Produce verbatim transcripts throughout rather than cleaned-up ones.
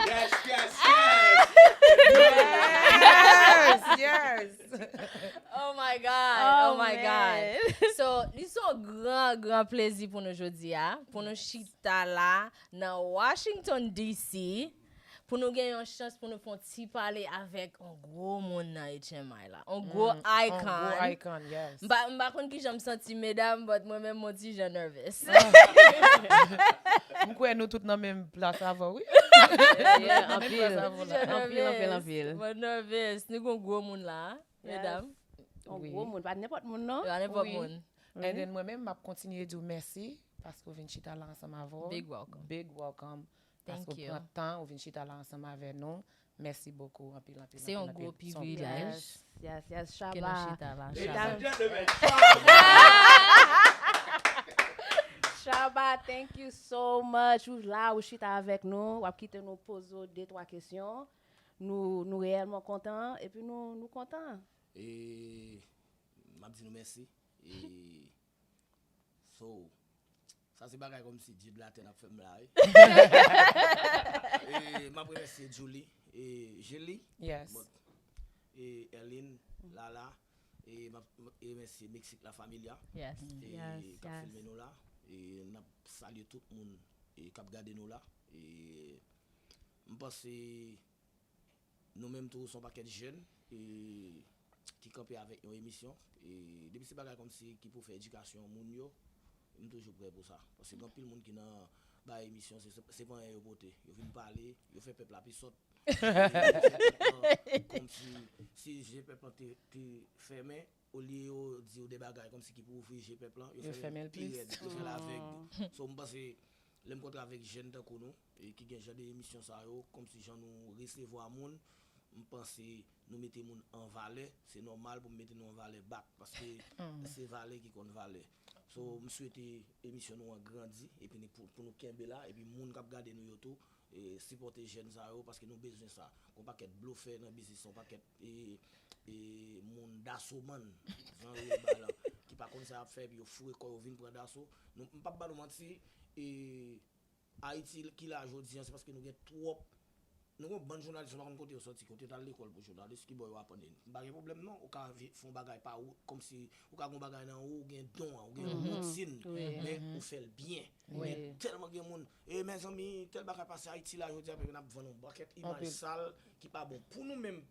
Yes, yes, yes. Yes, yes. Oh my God, oh, my God. So, li se yon gran, gran plezi pou nou jodi a, pou nou chita la nan Washington D C, pou nou gen yon chans pou nou fè yon ti pale avèk yon gwo moun nan H M I la, yon gwo Yon gwo icon. Icon, yes. M pa, m pa konn kijan m santi, medam, but mwen menm, mwen ti jan nervous. M kwè nou tout nan menm plas avè w, wi. Yeah, anpil. Anpil, anpil, Anpil, anpil, anpil. Mwen nervous. Nou gen yon gwo moun la, medam. Yon Wi. Gwo moun, pa nenpòt moun, non. Pa nenpòt Wi. Moun. And then mwen menm, m ap kontinye di w mèsi paske w vin chita la ansanm avè w. Big welcome. Big welcome. Paske Thank w you. Pran tan, w vin chita la ansanm avè nou. Mèsi bokou, anpil, anpil, Se yon anpil, gwo anpil. privilèj. Yes, yes, yes, Ke nou Shabba. Chita la. Mesdames- Gentlemen, Shabba, thank you so much. Ou la, ou chita avèk nou, w ap kite nou poze w de twa kesyon. Nou, nou reyèlman kontan, epi nou, nou kontan. E m ap di nou mèsi. E so, sa se bagay kòmsi dye de latè n ap fè m la, wi. E m ap remèsye Julie, e Julie, Yes. Bon, e Erline, Lala, e m ap remèsye Mexique La Familia, Yes. e Yes, k ap yes. Filme nou la. E n ap salye tout moun e k ap gade nou la. E m panse nou menm tou se yon pakèt jèn e ki kanpe avèk yon emisyon. E depi se bagay kòmsi ki pou fè edikasyon moun yo, m toujou prè pou sa. Paske gen anpil moun ki nan bay emisyon, se, se, se panyen yo pote. Yo vin pale, yo fè pèp la pi sòt. Kòmsi si je pèp la te, te fèmen, olye yo di yo de bagay kòmsi ki pou ouvri je pèp la, yo Yo fèmen fèmen l pi plis. Rèd, yo fè l avèg. So m panse lè m kontre avèk jèn tankou nou e ki gen jan de emisyon sa yo, kòmsi jan nou resevwa moun, m panse nou mete moun an valè, se nòmal pou m mete nou an valè back, paske se valè ki konn valè. So m swete emisyon nou an grandi epi ni pou, pou nou kenbe la, epi moun k ap gade nou yo tou e sipòte jèn sa yo, paske nou bezwen sa. Gon pakèt blofè nan biznis, gon pakèt e, e moun dasomann, jan yo rele bagay la, ki pa konn sa y ap fè, epi yo foure kò yo vin pran daso. Nou, m p ap ba nou manti, e Ayiti ki la jodi an, se paske nou gen twòp, nou gen yon bann jounalis, nou pa konn kote yo sòti, kote yo t al lekòl pou jounalis, ki bò yo aprann li. M pa gen pwoblèm non, ou ka vi- fè yon bagay pa ou, kòmsi ou ka gen yon bagay nan ou, ou gen don an, ou gen yon Mhm. woutin, Wi. men ou fè l byen. Wi. Men tèlman gen moun, e mèzanmi, tèl bagay pase Ayiti la jodi a, epi n ap vann yon pakèt imaj Anpil. Sal ki pa bon pou nou menm.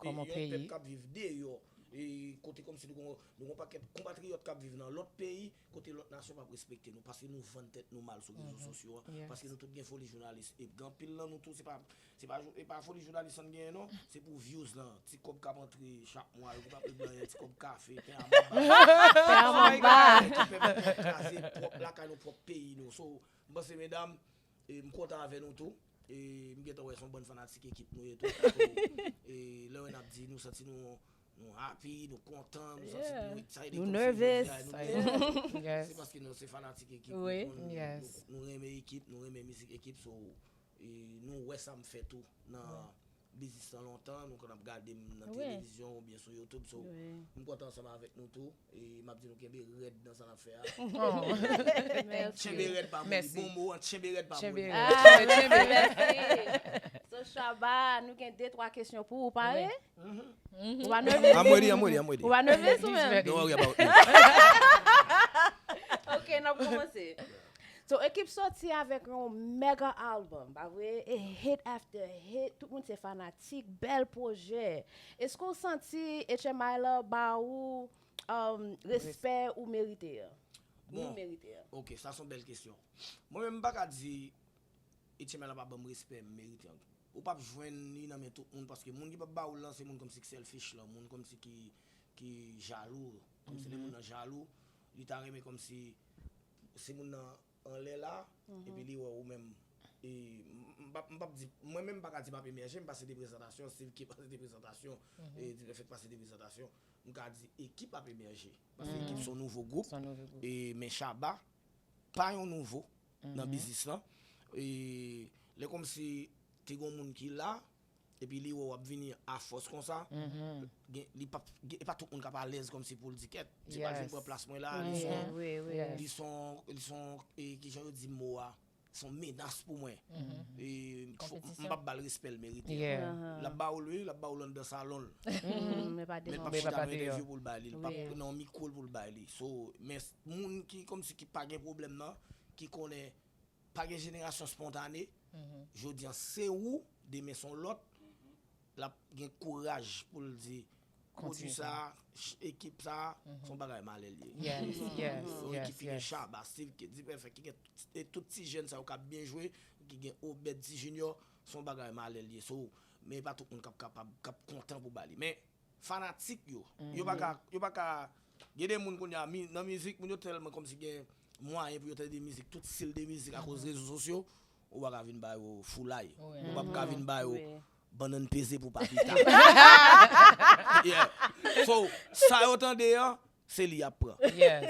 Kòman E yon peyi? Pèp k ap viv deyò, e kote kòmsi nou gon, nou gon pakèt konpatriyòt k ap viv nan lòt peyi, kote lòt nasyon p ap respekte nou, paske nou vann tèt nou mal sou rezo sosyo an, Yes. Paske nou tout gen foli jounalis. E gen anpil nan nou tou, se pa, se pa, e pa foli jounalis an genyen non, se pou views lan, ti kòb k ap antre chak mwa, yo ki pa peye blan, ti kòb kafe, pen a manba. Pen a manba. Ki pèmèt nou kraze pwòp lakay nou, pwòp peyi nou. So, m panse medam, e m kontan avè nou tou. E m gentan wè se yon bann fanatik ekip nou ye tou. So, e lè w n ap di, nou santi nou, nou happy, nou kontan, nou santi nou excited, Nou kòmsi nervous. jodi a nou nervous. Yes. Se paske nou se fanatik ekip. Wi. Nou, nou, Yes. nou renmen ekip, nou renmen mizik ekip. So, e nou wè sa m fè tou nan biznis lan lontan, nou konn ap gade m nan Wi. Televizyon oubyen sou YouTube. So, Wi. m kontan ansanm avèk nou tou. E m ap di nou kenbe rèd nan sa n ap fè a. Oh. Mèsi. Tchenbe rèd pa moli. Mèsi. Bon mo an, tchembe rèd pa Tchenbe moli. rèd. Ah, Tchenbe rèd. mèsi. So, Shabba, nou gen de twa kesyon pou ou, pare? Wi. Ou pa nervous? I'm ready, I'm ready, I'm ready. Ou pa nervous ou menm? Don't worry about me. Ok, n ap kòmanse. So, ekip sòti avèk yon mega album, pa vre? E hit after hit, tout moun se fanatik, bèl pwojè. Èske w santi H M I la ba ou um, respè ou merite a? Nou Bon. Merite a. Ok, sa se yon bèl kesyon. Mwen menm, m pa ka di H M I la pa ban m respè m merite an. Ou p ap jwenn li nan men tout moun, paske moun ki p ap ba ou l lan, se moun kòmsi ki selfish lan, moun kòmsi ki, ki jalou, kòmsi lè moun nan jalou, li ta renmen kòmsi se moun nan anlè la, epi li wè ou menm. E m, m p ap, m p ap di, mwen menm m pa ka di m ap emèje, m pase de prezantasyon, Steve ki pase de prezantasyon, e di le fèt pase de prezantasyon, m ka di ekip ap emèje. Paske ekip se yon nouvo gwoup, Se yon nouvo gwoup. E, men Shabba pa yon nouvo nan biznis lan. E, lè kòmsi te gon moun ki la, epi li wè w ap vini a fòs konsa, gen, li pa, gen, e pa tout moun k ap alèz kòmsi pou l di kèt. Se pa l vin Yes. Pran plas mwen la, li se yon, Wi, wi. Yes. li se yon, li se yon, e, kijan yo di mo a? se yon menas pou mwen. E, fò, m p ap ba l respè l merite. Yeah. L ap ba w l, wi, l ap ba w l anndan salon l. Men l p ap chita nan entèvyou pou l bay li, l p ap nan yon mikwo l pou l bay li. So, men moun ki kòmsi ki pa gen pwoblèm nan, ki konnen pa gen jenerasyon spontane, jodi an se ou, demen se yon lòt, l ap gen kouraj pou l di, pwodui sa, ekip sa, se yon bagay malè l ye. Yon ekip ki gen Shabba, Steve K, Dipèfèk, ki gen t- e tout ti jèn sa yo k ap byen jwe, ki gen Obed T Junior, se yon bagay malè l ye. So, men e pa tout moun k ap kapab, k ap kontan pou ba li. Men, fanatik yo, yo pa ka, yo pa ka, gen de moun kounye a, mi- nan mizik, moun yo tèlman kòmsi gen mwayen pou yo tande mizik, tout stil de mizik akoz rezo sosyo, ou pa ka vin ba yo foulay. Ou p ap ka vin ba yo bannann peze pou pa pita. Yeah. So, sa yo tande an, se li y ap pran.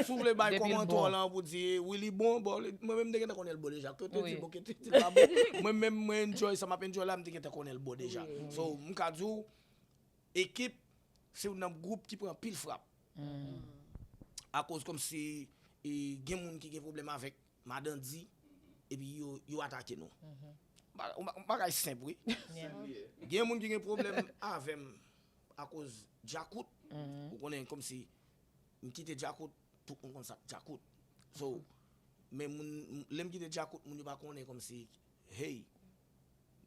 Si w vle bay kòmantè w lan pou di, wi, li bon, bon, li- mwen menm m te gentan konnen l bon deja. Ke te di bon, ke te di pa bon. Mwen menm, mwen enjoy sa m ap enjoy la, m te gentan konnen l bon deja. So, m ka di w, ekip, se youn nan gwoup ki pran anpil frap. Akoz kòmsi, e, gen moun ki gen pwoblèm avèk madan di, epi yo, yo atake nou. Ba- yon ba- yon bagay senp, wi. Gen moun ki gen pwoblèm avè m akoz Djakout. Ou konnen kòmsi m kite Djakout, tout moun konn sa k Djakout. So, men moun, lè m kite Djakout, moun yo pa konnen kòmsi, hey,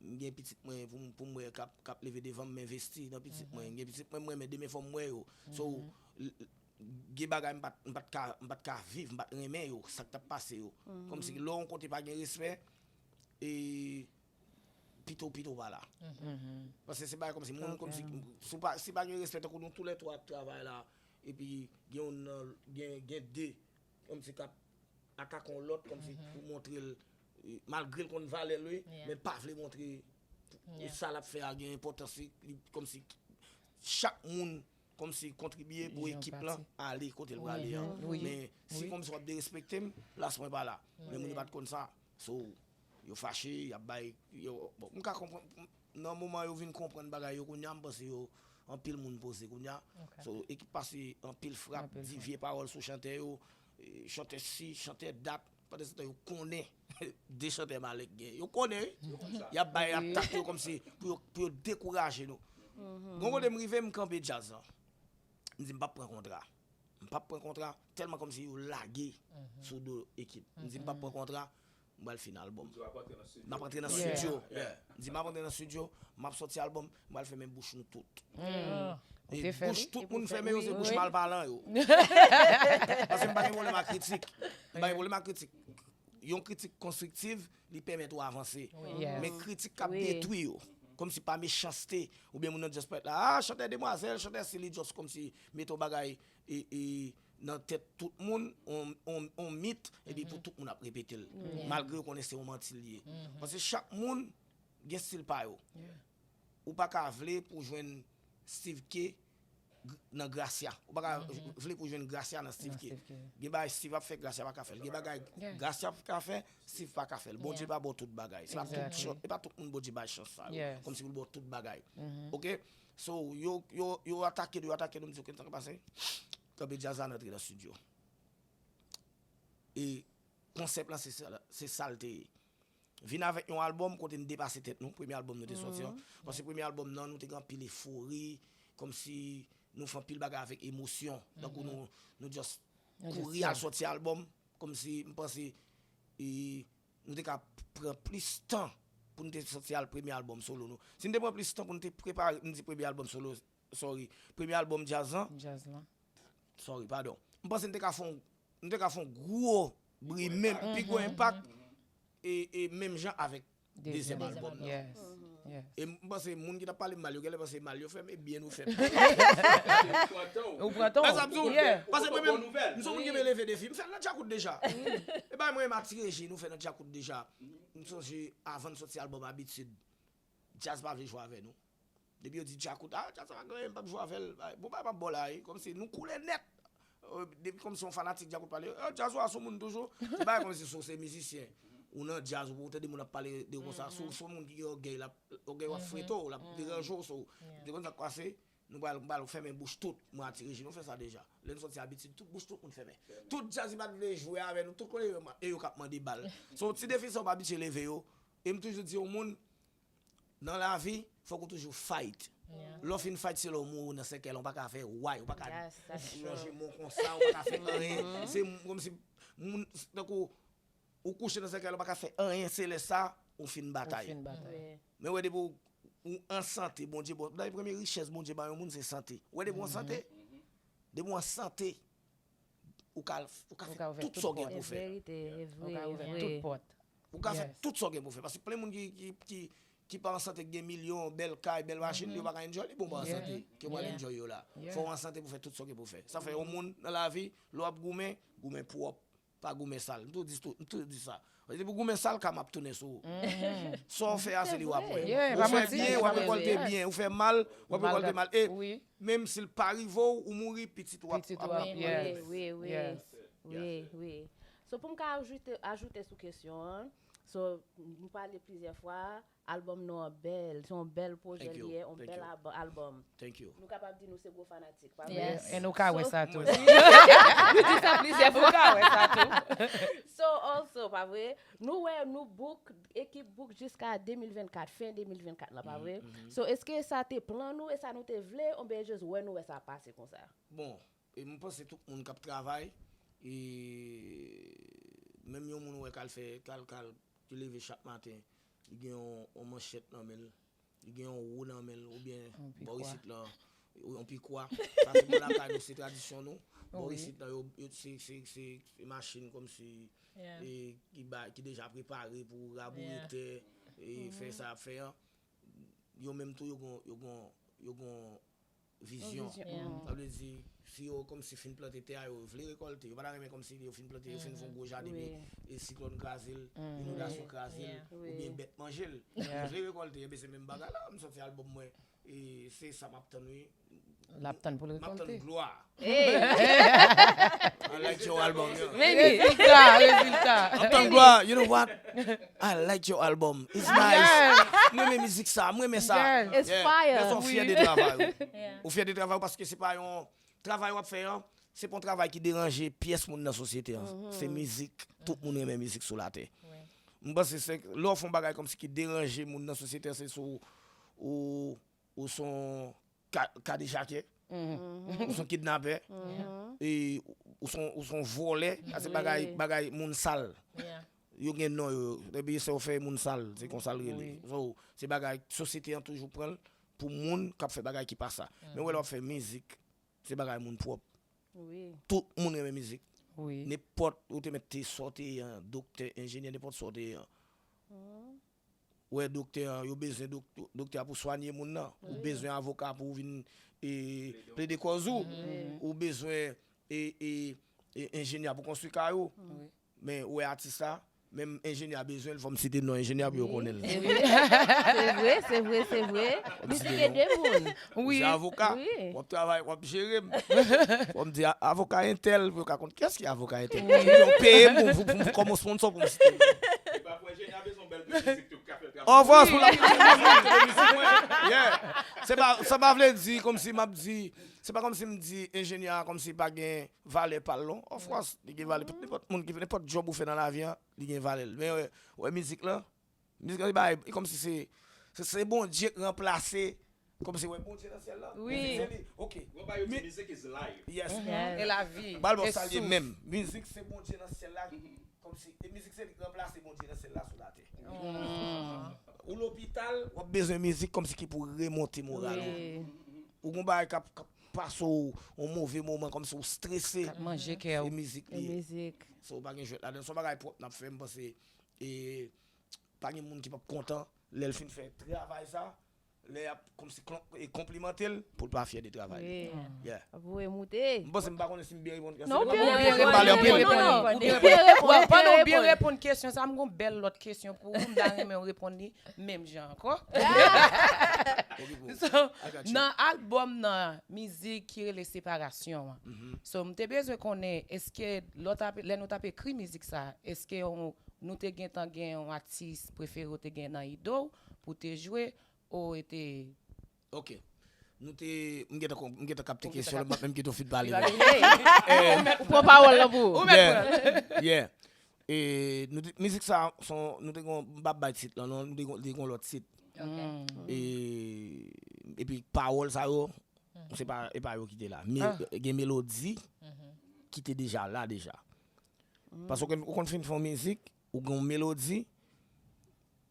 m gen pitit mwen pou m, pou m wè k ap, k ap leve devan m, m envesti nan pitit mwen. M gen pitit mwen, m renmen demen fò m wè yo. So, l- l- gen bagay m pa t, m pa t ka, m pa t ka viv, m pa t renmen yo, sa k t ap pase yo. Kòmsi lè yon kote pa gen respè, e pito, pito pa la. Paske se bagay kòmsi moun, kòmsi, si pa, si pa gen respè, tankou nou toulètwa ap travay la, epi gen youn nan, gen, gen de, kòmsi k ap atake yon lòt, kòmsi pou montre l, e, malgre l konn valè l, wi, men l pa vle montre e sa l ap fè a gen enpòtans, li, li, kòmsi chak moun kòmsi kontribye pou ekip lan ale kote l prale an. Men si kòmsi w ap derespekte m, plas mwen pa la. Men moun yo pa t konn sa. So, yo fache, y ap bay, yo, bon, m ka konprann, nan moman yo vin konprann bagay yo kounye a, m panse yo, anpil moun poze kounye a. So, ekip pase anpil frap, di vye pawòl sou chantè yo, e, chantè si, chantè dat, pandan se tan yo konnen de chantè malè k gen. Yo konnen, wi. Y ap bay atak yo kòmsi pou yo, pou yo dekouraje nou. Gon kote m rive, m kanpe djaz lan. M di m p ap pran kontra. M p ap pran kontra, tèlman kòmsi yo lage sou do ekip. M di m p ap pran kontra, m pral fin albòm. M ap antre nan estidyo. M di m ap antre nan estidyo, m ap sòti albòm, m pral fèmen bouch nou tout. E bouch tout moun fèmen yo, se bouch malpalan yo. Paske m pa gen pwoblèm ak kritik. M pa gen pwoblèm ak kritik. Yon kritik konstriktiv, li pèmèt ou avanse. Men kritik k ap detwi yo, kòmsi pa mechanste, oubyen moun nan just parèt la, ah, chantè demwazèl, chantè si, li just kòmsi mete yon bagay e, e, nan tèt tout moun, on, on, on mit, epi pou tout moun ap repete l. Malgre yo konnen se yon manti l ye. Paske chak moun gen stil pa yo. Ou pa ka vle pou jwenn Steve K g- nan Gracia. Ou pa ka vle pou jwenn Gracia nan Steve K. Gen bagay Steve ap fè, Gracia pa ka fè l. Gen bagay Gracia ka fè, Steve pa ka fè l. Bondye pa ba w tout bagay. Se pa tout chan- e pa tout moun Bondye bay chans sa yo. Kòmsi pou l ba w tout bagay. Oke? So, yo, yo, yo atake nou, yo atake nou, m di, oke, sa k pase? Kanpe djaz la, n antre nan estidyo. E konsèp lan, se sa, se sa l te ye. Vin avèk yon albòm kote n depase tèt nou, premye albòm nou te sòti an. Paske premye albòm nan, nou te gen anpil efori, kòmsi nou fè anpil bagay avèk emosyon. Tankou nou, nou just kouri al sòti albòm, kòmsi m panse, e, nou te ka pran plis tan pou n te sòti al premye albòm solo nou. Si n te pran plis tan pou n te prepare, m di premye albòm solo, sorry, premye albòm djaz lan, sorry, padon. M panse n te ka fè yon, n te ka fè yon gwo bri, menm pi gwo enpak, e, e menm jan avèk dezyèm albòm nan. E m panse moun ki t ap pale m mal yo, genlè panse mal yo fè m, e byen nou fè m. Ou pran tan w. Paske mwen menm, m se yon moun ki renmen leve defi. M fè l nan Djakout deja. E bay mwen, Mati Reji, nou fè nan Djakout deja. M sonje, avan n sòti albòm Abitid, djaz pa vle jwe avè nou. Depi yo di Djakout, ah, djaz sa pa gen anyen, m p ap jwe avè l. Bon, bagay p ap bon la, wi. Kòmsi nou koule nèt. Euh, depi kòmsi yon fanatik Djakout pale, ah, djaz ou a sou moun toujou. Se bagay kòmsi si w se mizisyen, ou nan djaz, ou tande moun ap pale de ou konsa, si w se yon moun ki gen ògèy, l ap, ògèy w ap frete w, l ap deranje w, so, ou te konn sa k pase, Nou pral, pral fèmen bouch tout, mwen a Ti Reji, nou fè sa deja. Lè n sòti abitid, tout bouch tout moun fèmen. Tout djaz ki pa t vle jwe avè nou, tout kote yo, e yo k ap mande bal. Se yon ti defi sa w pa abitye leve yo. E m toujou di yon moun, nan lavi, fòk ou toujou fight. Lè w fin fight, se lè w mouri nan sèkèy la, ou pa ka fè way, ou pa ka lonje men w konsa, ou pa ka fè anyen. Se kòmsi moun, tankou, ou kouche nan sèkèy la, ou pa ka fè anyen, se lè sa, ou fin batay. Men wè, depi ou, ou an sante, Bondye, bon, dayè premye richès Bondye ba yon moun, se sante. Wè, depi ou an sante, depi ou an sante, ou ka, ou ka fè tout sa w gen pou fè. Ou ka ouvè tout pòt. Ou ka fè tout sa w gen pou fè. Paske plen moun ki, ki, ki, ki pa an sante, ki gen milyon, bèl kay, bèl machin, yo pa ka enjoy, li bon pa an sante, ke w al enjoy yo la. Fò w an sante pou fè tout sa w gen pou fè. Sa fè yon moun nan lavi, lè w ap goumen, goumen pwòp, pa goumen sal. M toujou di tou, m toujou di sa. Paske depi w goumen sal, kama ap tounen sou ou. Sa w fè a, se li w ap wè. Ou fè byen, w ap rekòlte byen. Ou fè mal, w ap rekòlte mal. E menm si l pa rive w, ou mouri, pitit ou ap, ap, ap. Wi, wi, wi. Wi, wi. So, pou m ka ajoute, ajoute sou kesyon an, so, nou pale plizyè fwa, albòm nou an bèl, se yon bèl pwojè li ye, yon bèl albòm. Nou kapab di nou se gwo fanatik, pa vre? E nou ka wè sa tou. Nou di sa plizyè fwa. So, also, pa vre? Nou wè, nou book, ekip book jiska de mil vennkat, fen de mil vennkat la, pa vre? So, èske sa te plan nou, e sa nou te vle, oubyen just wè nou wè sa pase konsa? Bon, e m panse tout moun k ap travay, e menm yon moun ou wè k al fè, k al, k al, ki leve chak maten, li gen yon, yon manchèt nan men l, li gen yon wo nan men l, oubyen bò isit lan, yon pikwa. Sa se bò lakay nou, se tradisyon nou. Bò isit lan, yo, yo, se, se, se, se machin kòmsi, e, ki ba, ki deja prepare pou raboure tè, e fè sa y ap fè an. Yo menm tou, yo gon, yo gon, yo gon vizyon. Sa vle di, si yo kòmsi fin plante tè a, yo vle rekòlte. Yo pa ta renmen kòmsi yo fin plante, yo fin fè yon gwo jaden, men e siklòn kraze l, inondasyon kraze l, oubyen bèt manje l. Yo vle rekòlte, enben se menm bagay la, m sòti albòm mwen, e se sa m ap tann wi. L ap tann pou l rekòlte. M ap tann glwa. I like your album, yo. Rezilta, rezilta. M ap tann glwa, you know what? I like your album. It's nice. M renmen mizik sa, m renmen sa. It's fire. Mwen fè w fyè de travay ou. Ou fyè de travay ou paske se pa yon travay w ap fè an, se pa yon travay ki deranje pyès moun nan sosyete an. Se mizik. Tout moun renmen mizik sou latè. M panse se lè w fè yon bagay kòmsi ki deranje moun nan sosyete an, se sou ou, ou se yon ka, kadejake, ou se yon kidnapè, e ou se yon, ou se yon vòlè, sa se bagay, bagay moun sal. Yo gen non yo, depi se yo fè moun sal, se konsa l rele. So, se bagay, sosyete an toujou pran l pou moun k ap fè bagay ki pa sa. Men wè lè w ap fè mizik, se bagay moun pwòp. Tout moun renmen mizik. Nenpòt, ou te mèt te sa w te ye an, doktè, enjenyè, nenpòt sa w te ye an. Ou wè doktè an, yo bezwen dok-, doktè a pou swanye moun nan. Ou bezwen avoka pou w vin e, plede kòz ou. Ou bezwen e, e, e, enjenyè pou konstwi kay ou. Men ou wè atis la, menm enjenyè a bezwen l, fò m site non enjenyè a pou yo konnen l. Se vre, se vre, se vre. Li site de moun. Wi. Avoka, w ap travay, w ap jere m. Fò m di avoka entèl, pou yo ka konn kiyès ki avoka entèl. Yo peye m pou, pou, pou, kòm yon sponsor pou m site l. Of course, pou l ap, yeah. Se pa, sa pa vle di kòmsi m ap di, se pa kòmsi m di enjenyè a kòmsi pa gen valè pa l non. Of course, li gen valè. Nenpòt moun ki, nenpòt job ou fè nan lavi an, li gen valè l. Men wè, wè mizik lan, mizik lan, li bay, e kòmsi se, se, se Bondye k ranplase, kòmsi wè Bondye nan syèl lan. Wi. Se li, ok. Music is life. Yes. E lavi. Bal bò sa l ye menm. Mizik se Bondye nan syèl la. Kòmsi, e mizik se li k ranplase Bondye nan syèl la sou latè. Ou lopital, w ap bezwen mizik kòmsi ki pou remonte moral ou. Ou gon bagay k ap, k ap pase w yon move moman, kòmsi w strese. K ap manje kè w. E mizik li ye. So, pa gen jwèt ladan. Se yon bagay pwòp n ap fè, m panse, e pa gen moun ki p ap kontan lè l fin fè travay sa. Lè y ap kòmsi konplimante l pou l pa fyè de travay li. Ap voye moute. M panse m pa konnen si m byen reponn kesyon. Non, ou byen reponn. Pandan w byen reponn kesyon sa, m gon bèl lòt kesyon pou ou, m ta renmen w reponn li menm jan ankò. So, nan albòm nan, mizik ki rele Separasyon an. So, m te bezwen konnen, èske lè w t ap, lè nou t ap ekri mizik sa, èske w, nou te gentan gen yon atis prefere w te gen nan ide w pou te jwe, ou te... Ok. Nou te, m gentan kon- m gentan kapte kesyon la, m ap menm kite w fin pale. Ou pran pawòl lan pou ou. Yeah, yeah. E nou te- mizik sa, son, nou te gon, m p ap bay tit lan non, nou te gon, te gon lòt tit. E, epi pawòl sa yo, se pa, e pa yo ki te la. Men gen melodi ki te deja la deja. Paske ou konn fin fè yon mizik, ou gen yon melodi,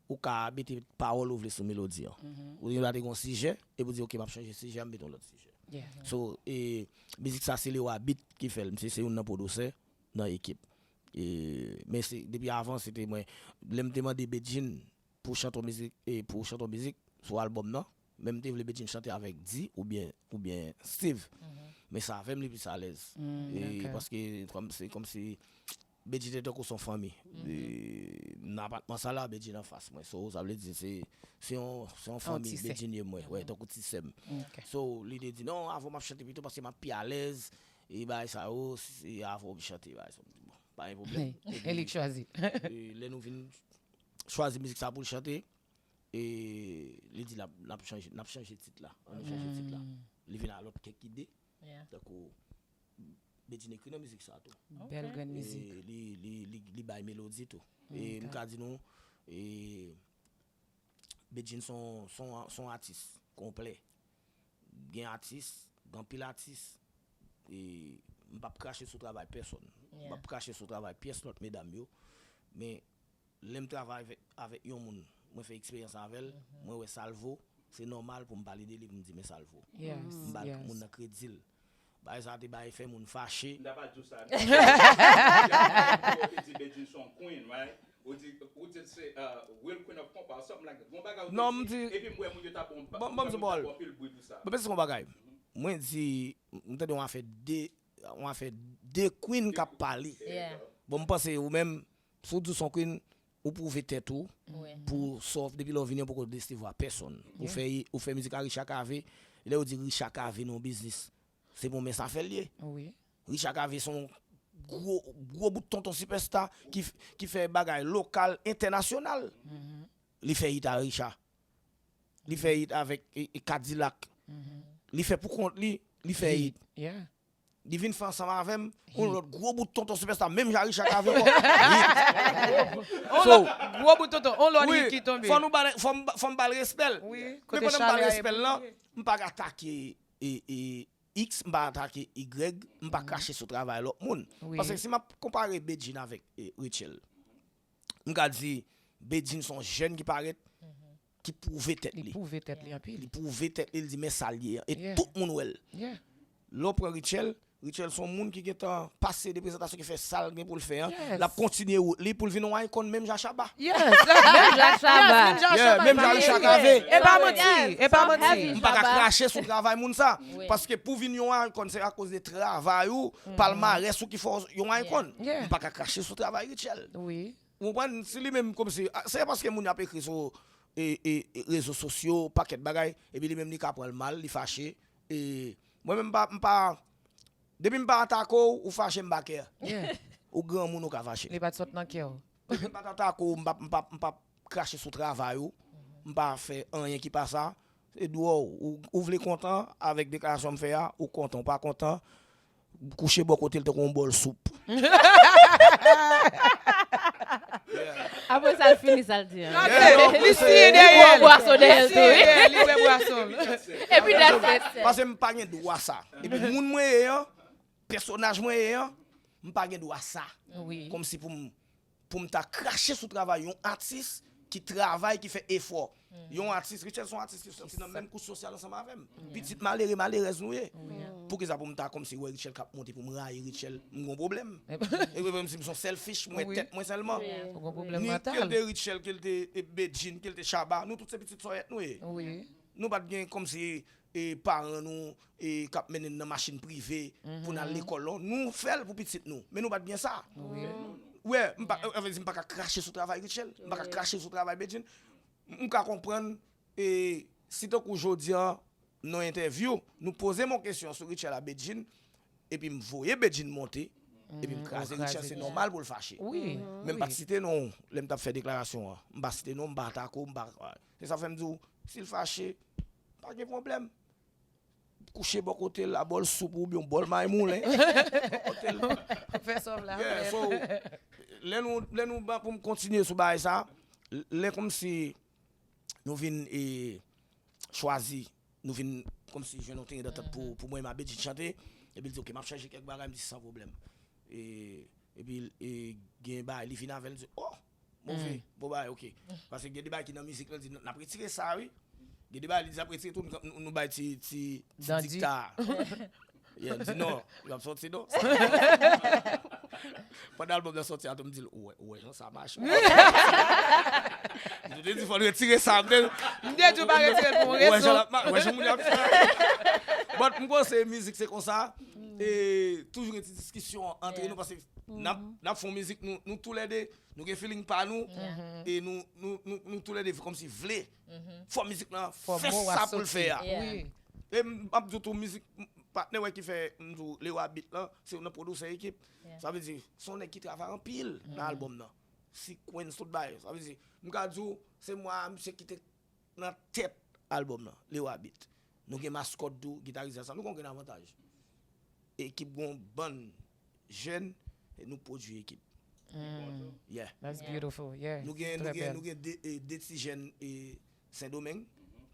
ou ka mete pawòl ou vle sou melodi an. Ou gen dwa te gen yon sijè, epi ou di, "Ok, m ap chanje sijè, m mete yon lòt sijè." So, e, mizik sa, se Lewa Beat ki fè l. Misye se youn nan pwodisè nan ekip. E, men se, depi avan, se te mwen. Lè m te mande Bedjine pou chante yon mizik, e, pou chante yon mizik sou albòm nan, men m te vle Bedjine chante avèk Di oubyen, oubyen Steve. Men se avè m li plis alèz. E, paske kòm se, kòmsi Bedjine tankou son fanmi. E, nan apatman sa la, Bedjine anfas mwen. So, sa vle di se, se yon, se yon fanmi, Bedjine ye mwen. Wè, tankou ti sè m. So, li te di, "Non, avan m ap chante pito paske m ap pi alèz." E bagay sa yo, se avan m chante, bagay sa. M di, "Bon, pa gen pwoblèm." E li k chwazi. E lè nou vin chwazi mizik sa pou l chante, e li di, "N ap, n ap chanje, n ap chanje tit la. Ann nou chanje tit la." Li vin ak lòt kèk ide. Tankou Bedjine ekri nan mizik sa tou. Bèl grenn mizik. E li, li, li, li bay melodi tou. E m ka di nou, e Bedjine son, son, son atis konplè. Gen atis, gen anpil atis. E m p ap krache sou travay pèsonn. M p ap krache sou travay pyès lòt medam yo. Men lè m travay avèk, avèk yon moun, mwen fè eksperyans avè l, mwen wè sa l vo, se nòmal pou m pale de li, pou m di men sa l vo. M ba moun nan kredi l. Bagay sa te bay fè moun fache. M ta pral di w sa. Ou te di Bedjine se yon queen, right? Ou di, ou di se, uh, real queen of compa, or something like that. Gon bagay ou te di, epi m wè moun yo t ap bon, bon, bon, moun yo t ap bon pil bri pou sa. Bon, men se yon bagay. Mwen di, m tande yon afè de, yon afè de queen k ap pale. Bon, m panse ou menm, si w di w se yon queen, ou pwouve tèt ou pou sa w, depi lè w vini, ou poko desevwa pèsonn. Ou fè, ou fè mizik a Richard Cavé, lè yo di Richard Cavé nan yon biznis, se pou men sa fè l ye. Richard Cavé se yon gwo, gwo bout tonton sipèsta ki, ki fè bagay lokal, entènasyonal. Li fè hit a Richard. Li fè hit avèk, e, e, Kadilak. Li fè pou kont li, li fè hit. Li vin fè ansanm avè m, yon lòt gwo bout tonton sipèsta, menm jan Richard Cavé ankò. Hit. So, gwo bout tonton, yon lòt hit ki tonbe. Fò nou ba l, fò m, fò m ba l respè l. Men pandan m ba l respè l lan, m pa ka atake, e, e, X, m pa atake Y, m pa krache sou travay lòt moun. Paske si m ap konpare Bedjine avèk, e, Rutshelle, m ka di Bedjine se yon jèn ki parèt, ki pwouve tèt li. Li pwouve tèt li anpil. Li pwouve tèt li, li di men sa l ye an. E tout moun wè l. Lè w pran Rutshelle, Rutshelle se yon moun ki gentan pase de prezantasyon, ki fè sa l gen pou l fè an. L ap kontinye wout li pou l vin yon icon menm jan Shabba. Yes, menm jan Shabba. Yeah, menm jan Richard Cavé. E pa manti, e pa manti. M pa ka krache sou travay moun sa. Paske pou vin yon icon, se akoz de travay ou, palmarès ou ki fè w yon icon. M pa ka krache sou travay Rutshelle. Ou konprann? Si li menm kòmsi, a, se paske moun y ap ekri sou, e, e, e, rezo sosyo, pakèt bagay, epi li menm li ka pran l mal, li fache. E mwen menm m pa, m pa, depi m pa atake w, ou fache, m pa care. Ou granmoun, ou ka fache. Li pa t sot nan kè w. Depi m pa t atake w, m pa, m pa, m pa krache sou travay ou, m pa fè anyen ki pa sa. Se dwòl, ou, ou vle kontan avèk deklarasyon m fè a, ou kontan, ou pa kontan, kouche bò kote l tankou yon bòl soup. Apre sa, l fini sa l di an. Li siye dèyè l. Li bwè bwason dèyè l tou, wi. Li bwè bwason. Epi that's it. Paske m pa gen dwa sa. Epi moun mwen ye an, pèsonaj mwen ye an, m pa gen dwa sa. Kòmsi pou m, pou m ta krache sou travay yon atis ki travay, ki fè efò. Yon atis, Rutshelle se yon atis ki soti nan menm kouch sosyal ansanm avè m. Pitit malere, malerèz nou ye. Poukisa pou m ta kòmsi wè Rutshelle k ap monte pou m rayi Rutshelle, m gon pwoblèm? E menm si m se yon selfish, mwen tèt mwen sèlman. Ni ke l te Rutshelle, ke l te, e, Bedjine, ke l te Shabba, nou tout se pitit sòyèt nou ye. Nou pa t gen kòmsi, e, paran nou, e, k ap mennen n nan machin prive pou n al lekòl, non. Nou fè l pou pitit nou, men nou pa t gen sa. Wè, m pa, anfen, m pa ka krache sou travay Rutshelle, m pa ka krache sou travay Bedjine. M ka konprann, e, si tankou jodi a, nan yon entèvyou, nou poze m yon kesyon sou Rutshelle a Bedjine, epi m voye Bedjine monte, epi m kraze Rutshelle, se nòmal pou l fache. Men m pa t site non w lè m t ap fè deklarasyon an. M pa site non w, m pa atake w, m pa, se sa fè m di w, si l fache, pa gen pwoblèm. kouche bò kote l, a bòl soup oubyen yon bòl may moulen. Kote l. Fè sòm la. Yeah, so, lè nou, lè nou ba pou m kontinye sou bagay sa, lè kòmsi nou vin e, chwazi, nou vin kòmsi jwenn yon teren dantant pou, pou mwen e Mabedjine chante, epi l di, "Ok, m ap chanje kèk bagay," m di, "San pwoblèm." E, epi e, gen bagay, li vin avè l, li di, "Oh, move, bon bagay, ok." Paske gen de bagay ki nan mizik la, l di, "N ap retire sa, wi." Gen de bagay, li di, "N ap retire tou, nou, nou, nou bay ti, ti, ti dikta." Yeah, m di, "Non, yo ap sòti, non." Pandan albòm nan sòti a tou, m di l, "Ou wè, ou wè jan sa mache." M te di, "Fò n retire sa." M te, m te di, "Ou pa retire l pou yon rezon." Ou wè jan l ap ma-, ou wè jan moun yo ap fè. But m panse mizik se konsa. E toujou gen ti diskisyon antre nou, paske n ap, n ap fè yon mizik, nou, nou toulède, nou gen feeling pa nou, e nou, nou, nou, nou toulède kòmsi vle fò mizik lan fè sa pou l fè a. Yeah. E m ap di w tou, mizik, m, patnè wè ki fè, m di w, Lewa Beat lan, se youn nan pwodisè ekip. Yeah. Sa vle di, se yon nèg ki travay anpil nan albòm nan. Sequence, tout bagay. Sa vle di, m ka di w, se mwen a misye ki te nan tèt albòm nan, Lewa Beat. Nou gen maskòt tou, gitaris, sa, nou konn gen avantaj. Ekip gon bann jèn, e nou pwodui ekip. Yeah. That's beautiful. Yeah. Nou gen, nou gen, nou gen de, e, de ti jèn, e, Sendomeng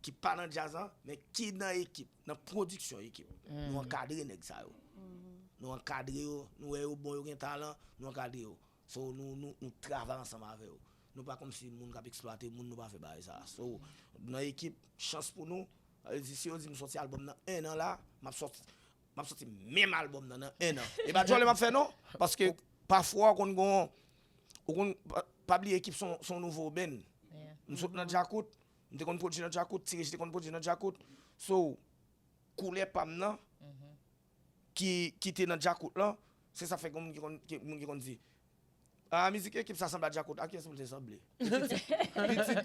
ki pa nan djaz lan, men ki nan ekip, nan pwodiksyon ekip. Nou ankadre nèg sa yo. Nou ankadre yo, nou wè yo bon, yo gen talan, nou ankadre yo. So, nou, nou, nou travay ansanm avè yo. Nou pa kòmsi moun k ap eksplwate moun, nou pa fè bagay sa. So, nan ekip, chans pou nou, sa vle di, si yo di m sòti albòm nan en an la, m ap sòti, m ap sòti menm albòm nan nan en an. E pa djòlè m ap fè non, paske pafwa w konn gon, ou konn, pa, pa bliye ekip se yon, se yon nouvo band. M sot nan Djakout, m te konn pwodui nan Djakout, Ti Rich te konn pwodui nan Djakout. So, koulè pa m nan, ki, ki te nan Djakout lan, se sa fè gen moun ki konn, ki, moun ki konn di, "Ah, mizik ekip sa sanble a Djakout." A kiyès pou l te sanble? Pitit,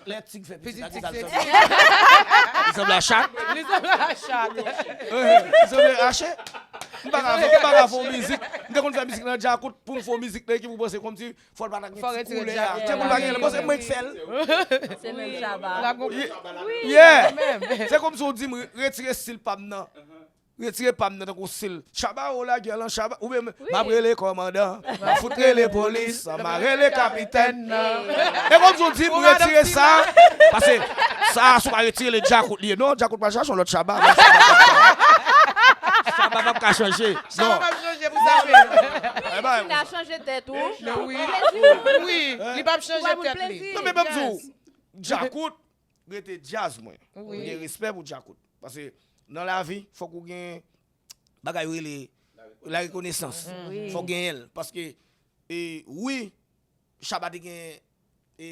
lè tig fè pitit, a kiyès l sanble? Li sanble a chat? Li sanble a chat. Li sanble a chat. M pa ka fè, m pa ka fè yon mizik. M te konn fè mizik nan Djakout, pou m fè yon mizik nan ekip, ou panse kòmsi fò l pa ta gen ti koulè a. Te pou l pa gen, paske mwen k fè l. Se menm Shabba. Yeah. Se kòmsi w di m retire stil pa m nan. Retire pa m nan tankou stil. Shabba, oh la guerre lan, Shabba. Oubyen m ap rele kòmandan. M ap fout rele polis. M ap rele kapitèn nan. E kòmsi w di m retire sa. Paske sa, si w pa retire l, Djakout li ye. Non, Djakout pral chache yon lòt Shabba. Shabba p ap ka chanje. Shabba p ap chanje pou sa menm. Li chanje tèt ou. Wi. Wi, li p ap chanje tèt li. Non, men ban m di w, Djakout rete djaz mwen. M gen respè pou Djakout. Paske nan lavi, fòk ou gen bagay yo rele la rekonesans. Fòk genyen l. Paske, e, wi, Shabba te gen, e,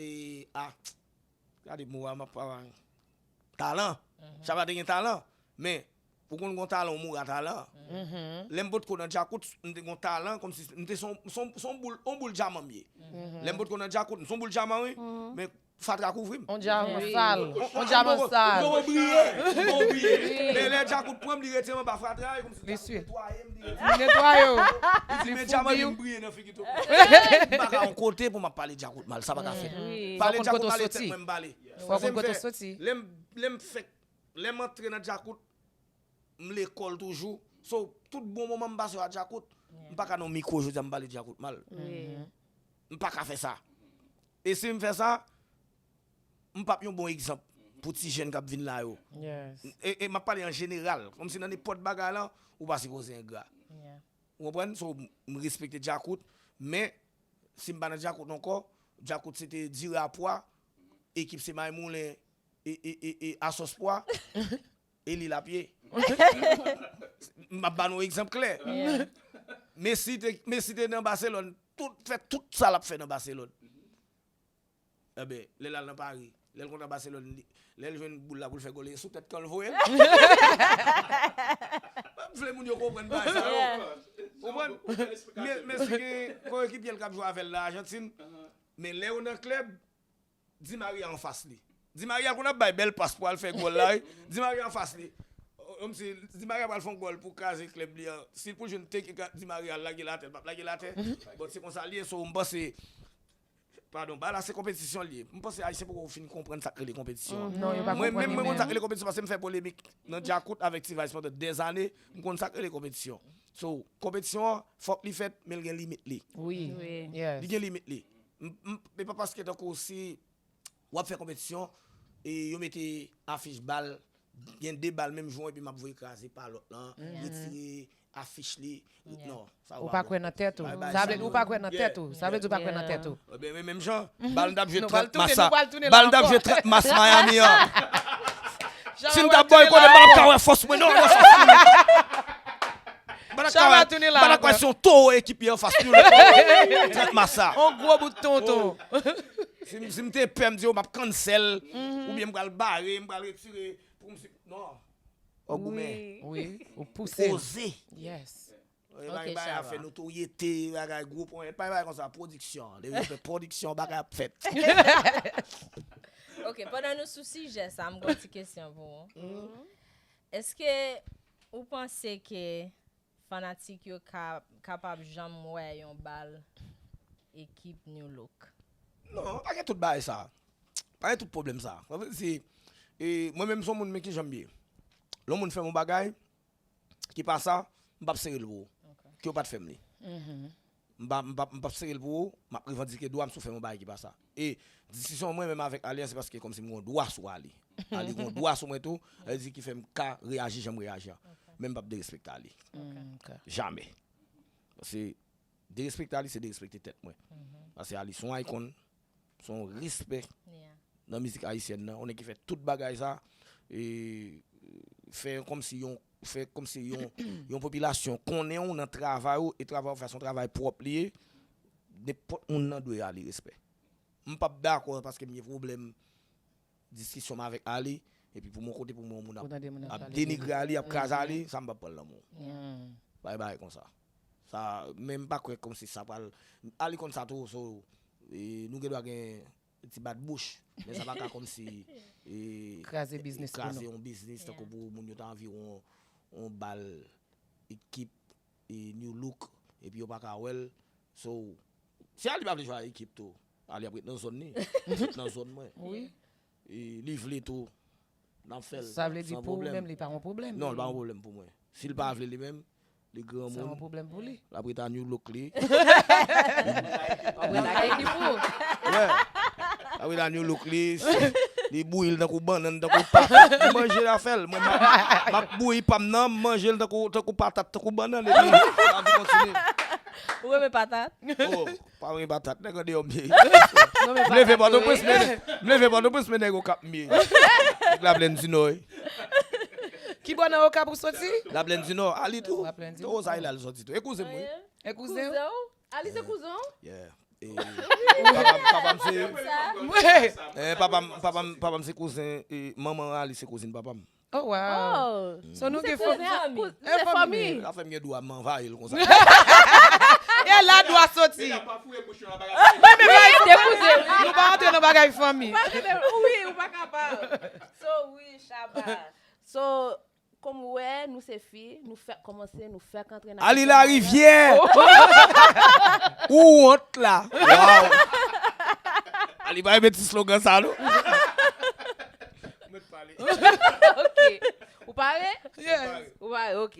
e, a, gade mo a, m ap, talan. Shabba te gen talan. Men, ou konn gon talan, ou mouri a talan. Lè m potko nan Djakout, m te gon talan, kòmsi m te son, son, son boul, on boul dyaman m ye. Lè m potko nan Djakout, m son boul dyaman, wi. Men, fatra kouvri m. On dyaman sal. On dyaman sal. M poko briye. M poko briye. Men lè Djakout pran m, li retire m anba fatra, e kòmsi li ap netwaye m, li retire m. Li netwaye w. Li di, "Men dyaman vin briye nan figi tou." M pa ka yon kote pou m ap pale Djakout mal, sa pa ka fèt. Pale Djakout mal, e tèt mwen m pale. Fò w konn kote w soti. Lè m, lè m fèk, lè m antre nan Djakout, m lekòl toujou. So, tout bon moman m pase yo a Djakout, m pa ka nan yon mikwo jodi a m pale Djakout mal. M pa ka fè sa. E si m fè sa, m p ap yon bon egzanp pou ti jèn k ap vin la yo. E, e m ap pale an jeneral, kòmsi nan nenpòt bagay lan, ou pa sipoze engra. Ou konprann? So, m respekte Djakout, men si m pa nan Djakout ankò, Djakout se te diri a pwa, ekip se may moulen, e, e, e, e asòs pwa, e li l ap ye. M ap ba nou egzanp klè. Messi te, Messi te nan Baselòn, tout, fè tout sa l ap fè nan Baselòn. Enben, lè l al nan Pari, lè l kontan Baselòn, li, lè l jwenn boul la pou l fè gòl, e sou tèt kan l voye l. M vle moun yo konprann bagay sa yo. Konprann? Men, men si gen koyekipye l k ap jwe avè l nan Ajantin, men lè yo nan klèb, Di Maria anfas li. Di Maria konn ap bay bèl pas pou al fè gòl la, wi. Di Maria anfas li. Kòmsi Di Maria pral fè yon gòl pou kraze klèb li an. Si l pou jwenn teke Di Maria, l lage l atè, l p ap lage l atè. Bon, se konsa l ye, so, m panse Padon, bagay la se konpetisyon li ye. M panse Ayisyen poko fin konprann sa k rele konpetisyon. Non, yo pa konprann li menm. Mwen menm, mwen konn sa k rele konpetisyon paske m fè polemik nan Djakout avèk T-Vice pandan dèzane, m konn sa k rele konpetisyon. So, konpetisyon an, fòk li fèt, men l gen limit li. Wi. Wi. Yes. Li gen limit li. M, m, e pa paske tankou si w ap fè konpetisyon, e yo mete afich bal, gen de bal menm jou an, epi m ap voye kraze pa lòt lan, retire afich li. Non, sa yo pa bon. Ou pa kwè nan tèt ou. Sa vle di ou pa kwè nan tèt ou. Sa vle di ou pa kwè nan tèt ou. Ebyen, men menm jan, bal n t ap jwe trant mas la. Bal n t ap jwe trant mas Miami an. Si n t ap bòy konnen, m pa t ap ka wè fòs mwen, non, wè fòs mwen. M pa t ap ka wè, m pa t ap ka wè si yon towo ekip li anfas nou. Trant mas la. On gwo bout tonton. Si m, si m te pè, m di yo, m ap cancel, oubyen m pral bare, m pral retire, pou m si, non. Ò goumen. Wi, ou pouse l. Koze. Yes. E pa gen bagay afè notoryete, bagay gwo ponyèt, pa gen bagay konsa, pwodiksyon. Depi yo fè pwodiksyon, bagay ap fèt. Ok, pandan nou sou sijè sa, m gon ti kesyon pou ou. Èske ou panse ke fanatik yo ka, kapab janm wè yon bal ekip New Look? Non, pa gen tout bagay sa. Pa gen tout pwoblèm sa. Sa vle di, e, mwen menm se yon moun, men ki jan m ye. Lè yon moun fè m yon bagay ki pa sa, m p ap sere l pou ou. Ke w pa t fè m li. M pa, m pa, m p ap sere l pou ou, m ap revandike dwa m si w fè m yon bagay ki pa sa. E diskisyon mwen menm avèk Ali an, se paske kòmsi m gen yon dwa sou Ali. Ali gen yon dwa sou mwen tou, sa vle di ki fè m ka reyaji jan m reyaji an. Men m p ap derespekte Ali. Jamè. Paske derespekte Ali, se derespekte tèt mwen. Paske Ali se yon icon, se yon respè nan mizik ayisyèn nan. Yon nèg ki fè tout bagay sa, e fè kòmsi yon, fè kòmsi yon, yon popilasyon konnen w nan travay ou, e travay ou fè se yon travay pwòp li ye. Nenpòt moun nan dwe Ali respè. M p ap dakò paske m gen pwoblèm diskisyon m avèk Ali, epi pou mwen kote pou mwen yon moun ap, ap denigre Ali, ap kraze Ali, sa m p ap pran l nan men w. Pa gen bagay konsa. Sa, men m pa kwè kòmsi sa pral, Ali konn sa tou, so, e, nou gen dwa gen ti bat bouch, men sa pa ka kòmsi, e, kraze biznis pou nou. Kraze yon biznis, tankou pou moun yo ta anvi yon, yon bal ekip, e, New Look, epi yo pa ka wè l. So, si Ali pa vle jwe ak ekip tou, Ali ap ret nan zòn li, m ret nan zòn mwen. Wi. E li vle tou, n ap fè l. Sa vle di pou ou menm, li pa yon pwoblèm? Non, li pa yon pwoblèm pou mwen. Si l pa vle li menm, li granmoun. Sa yon pwoblèm pou li. L ap ret a New Look li. Ap ret ak ekip ou. Wè. L ap ret a New Look li. Li bouyi l tankou bannann, tankou patat. Li manje l afè l. Mwen, m ap, m ap bouyi pa m nan, m manje l tankou, tankou patat, tankou bannann, epi lavi kontinye. Ou renmen patat? Oh, pa renmen patat, nèg andeyò m ye. M leve Pòtoprens, men, m leve Pòtoprens, men nèg Okap m ye. Nèg Laplèn di Nò, wi. Ki bò nan Okap ou soti? Laplèn di Nò, Ali tou. Laplèn di Nò. Towo sa e la l soti tou. E kouzen m, wi. E kouzen w? Kouzen w? Ali se kouzen w? Yeah. E, papa m, papa m se, eh, papa m, papa m, papa m se kouzen, e, manman Ali se kouzin papa m. Oh, wow. So nou gen fanmi. Se fanmi. Sa fè m gen dwa m anvayi l konsa. E la dwa soti. Men, men, nou pa antre nan bagay fanmi. Wi, ou pa kapab. So, wi, Shabba. So, kòm ou wè, nou se fi, nou fèk kòmanse, nou fèk antre nan Ali Larivière. Ou wont la. Wow. Ali pa renmen ti slogan sa, non? Mèt pale. Ok. Ou pare? Yes. Ou pare, ok.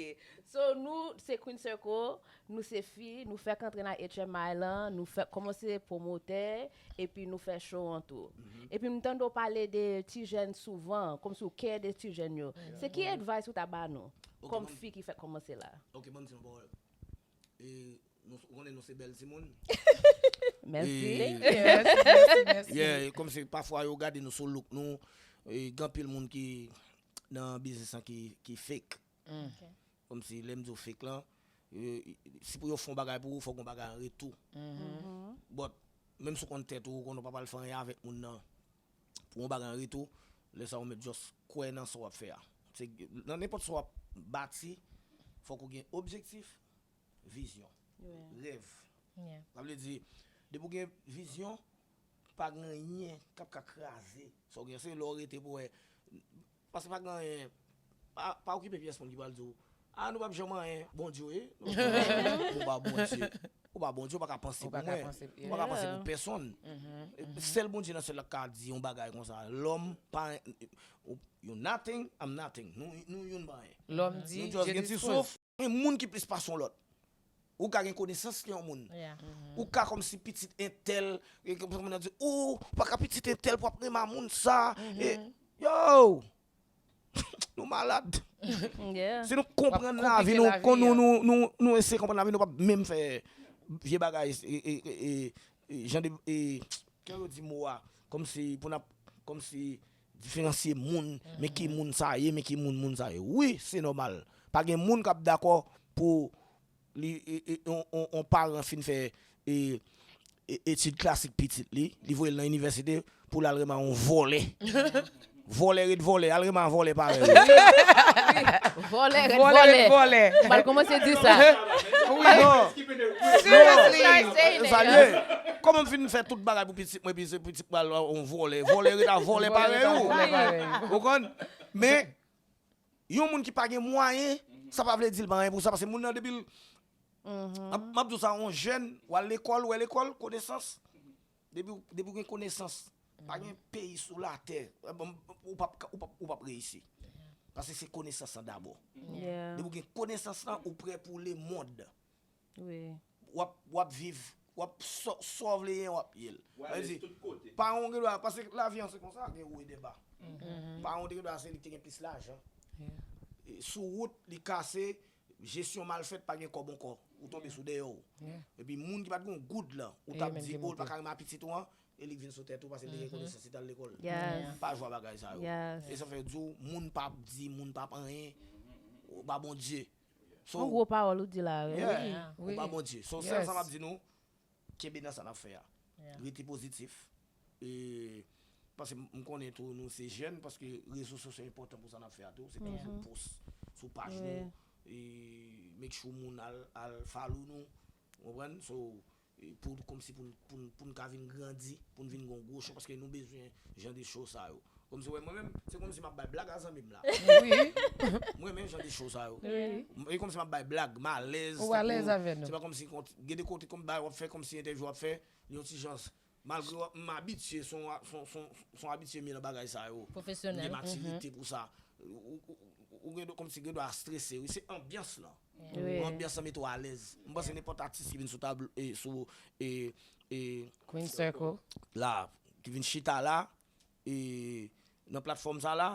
So, nou, se Queen Circle, nou se fi, nou fèk antre nan H M I lan, nou fèk kòmanse pwomotè, epi nou fè show an tou. Epi m tande w pale de ti jèn souvan, kòmsi w kè de ti jèn yo. Se ki advice ou ta ba nou, kòm fi ki fèk kòmanse la? Ok, ban m di yon pawòl. E, nou, ou konnen nou se bèl timoun. Mèsi. E, thank you. Mèsi, mèsi, mèsi. Yeah, kòmsi pafwa yo gade nou sou look nou, e, gen anpil moun ki nan biznis lan ki, ki fake. Ok. Kòmsi lè m di w fake lan, e, si pou yo fè yon bagay pou ou, fòk yon bagay an retou. But, menm si w konn tèt ou, ou konnen w pa pral fè anyen avèk moun nan. Pou yon bagay an retou, lè sa ou mèt just kwè nan sa w ap fè a. Se, nan nenpòt sa w ap bati, fòk ou gen objektif, vizyon, rèv. Sa vle di, depi w gen vizyon, pa gen anyen k ap ka kraze sa w gen. Se lè w rete pou wè. Paske pa gen anyen. Pa, pa okipe pyès moun ki pral di w, "A, nou p ap janm anyen." Bondye w ye. Nou p ap janm anyen. Bon, ba Bondye. Ou ou pa Bondye, ou pa ka panse pou mwen. Ou pa ka panse pou pèsonn. Sèl Bondye nan syèl la ka di yon bagay konsa. Lòm pa, you nothing, I'm nothing. Nou, nou youn pa anyen. Lòm di, nou just gen ti souf. Gen moun ki plis pase yon lòt. Ou ka gen konesans ke yon moun. Ou ka kòmsi pitit entèl, e ke moun nan di, "Oh, ou pa ka pitit entèl pou ap renmen moun sa." E, yo! Nou malad. Si nou konprann lavi nou, kon nou, nou, nou, nou eseye konprann lavi nou, p ap menm fè vye bagay, e, e, e, e, e, jan de, e, kè yo di mo a, kòmsi pou n ap, kòmsi diferansye moun, men ki moun sa ye, men ki moun moun sa ye. Wi, se nòmal. Pa gen moun k ap dakò pou li, e, e, on, on, on paran fin fè, e, e, etid klasik pitit li, li voye l nan inivèsite pou l al renmen on vòlè. Vòlè ret vòlè, al renmen on vòlè parèy ou. Vòlè ret vòlè. Ou pral kòmanse di sa. Wi, non. Seriously. Sa l ye. Kòman m fin fè tout bagay pou pitit mwen, epi se pitit mwen al on vòlè. Vòlè ret a vòlè parèy ou. Ou konprann? Men, yon moun ki pa gen mwayen, sa pa vle di l pa anyen pou sa, paske moun nan depi l, m ap, m ap di w sa, yon jèn, w al lekòl, ou wè lekòl, konesans, depi, depi w gen konesans, pa gen peyi sou latè, ou p ap, ou p ap, ou p ap reyisi. Paske se konesans lan dabò. Depi w gen konesans lan, ou prè pou lemonn. W ap, w ap viv, w ap sa, sa w vle ye, w ap ye l. Sa vle di, paran w gen dwa, paske lavi an se konsa, gen wo e de ba. Paran w te gen dwa se li ki te gen plis lajan. E sou wout, li kase, jesyon mal fèt, pa gen kòb ankò. Ou tonbe sou dèyè w. Epi moun ki pa t gen yon goud lan, ou t ap di, "Oh, l pa ka renmen pitit ou an," e li k vin sou tèt ou paske li te gen konesans, li t al lekòl. Pa jwe a bagay sa yo. E sa fè yo di w, moun p ap di, moun p ap anyen, ou pa Bondye. So, yon gwo pawòl ou di la, wi. Yeah, ou pa Bondye. So, sèl sa m ap di nou, kenbe nan sa n ap fè a. Rete pozitif. E, paske m, m konnen tou, nou se jèn, paske rezo sosyo enpòtan pou sa n ap fè a tou. Se toujou post sou paj nou. E, make sure moun al, al follow nou. Ou konprann? So, e, pou, kòmsi pou n, pou n, pou n ka vin grandi, pou n vin gon gwo show, paske nou bezwen jan de show sa yo. Kòmsi, wè, mwen menm, se kòmsi m ap bay blag a zanmi m la. Wi. Mwen menm jan de show sa yo. Wi. E kòmsi m ap bay blag, m alèz. Ou alèz avè nou. Se pa kòmsi, gen de kote kòm bay w ap fè, kòmsi entèvyou w ap fè, li yon ti jan, malgre w ap, m abitye, se yon, se yon, se yon, se yon abitye m ye nan bagay sa yo. Pwofesyonèl. M gen matirite pou sa. Ou, ou, ou, ou gen dwa, kòmsi gen dwa strese, wi, se anbyans lan. Wi. Anbyans lan mete w alèz. M panse nenpòt atis ki vin sou tablo, e, sou, e, e, Queen Circle la, ki vin chita la, e, nan platfòm sa la,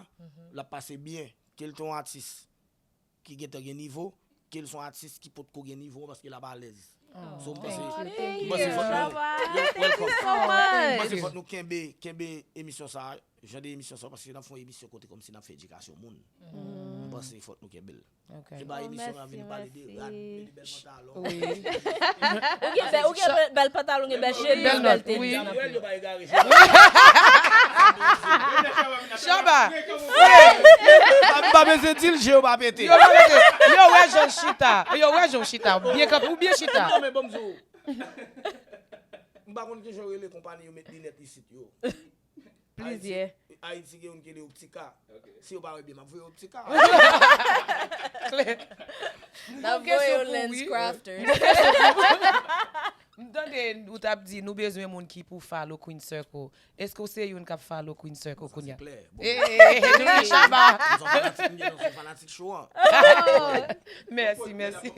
l ap pase byen. Ke l te yon atis ki gentan gen nivo, ke l se yon atis ki potko gen nivo paske l ap alèz. So, m panse, m panse fòk nou, you're welcome. M panse fòk nou kenbe, kenbe emisyon sa, jan de emisyon sa, paske n ap fè yon emisyon kote kòmsi n ap fè edikasyon moun. M panse fòk nou kenbe l. Se pa emisyon n ap vin pale de rad, de bèl pantalon. Ou gen bèl, ou gen bèl pantalon, gen bèl chemiz, bèl tenis. Chaba. M pa bezwen di l, je yo pa pete. Yo pa pete. Yo wè jan w chita. Yo wè jan w chita. Ou byen kanpe, ou byen chita. Non, men ban m di w. M pa konn kijan yo rele konpayi yo met linèt isit yo. Plizyè. Ayiti, Ayiti gen youn ki rele Optica. Si yo pa wè byen, m ap voye Optica. Klè. N ap voye yo Lens Crafters. M tande ou t ap di nou bezwen moun ki pou follow Queen Circle. Èske w se youn k ap follow Queen Circle kounye a? Sa se klè. Bon. Eh, eh, eh, Chaba. M se yon fanatik, m se yon fanatik show an. Mèsi, mèsi.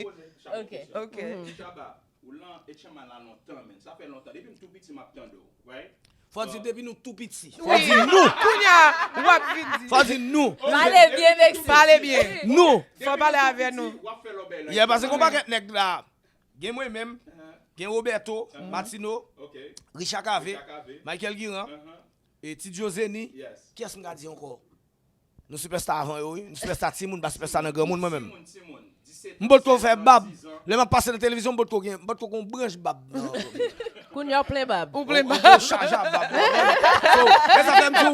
Ok. Ok. Chaba, ou lan H M I la lontan, men. Sa fè lontan. Depi m tou piti, m ap tande w, right? Fò di depi nou tou piti. Fò di nou. Kounye a, w ap vin di. Fò di nou. Pale byen, Meksis. Pale byen. Nou. Fò pale avè nou. Yeah, paske gon pakèt nèg la. Gen mwen menm, gen Roberto Martino, Richard Cavé, Michael Guiran, e Ti Diozeni. Kiyès m ka di ankò? Nou sipèsta avan yo, wi. Nou sipèsta timoun, pa sipèsta nan granmoun, mwen menm. M potko fè bab. Lè m ap pase nan televizyon, m potko gen, m potko gen branch bab nan. Kounye a w plen bab. Ou plen bab. Ou gen chaj a bab. So, men sa fè m di w,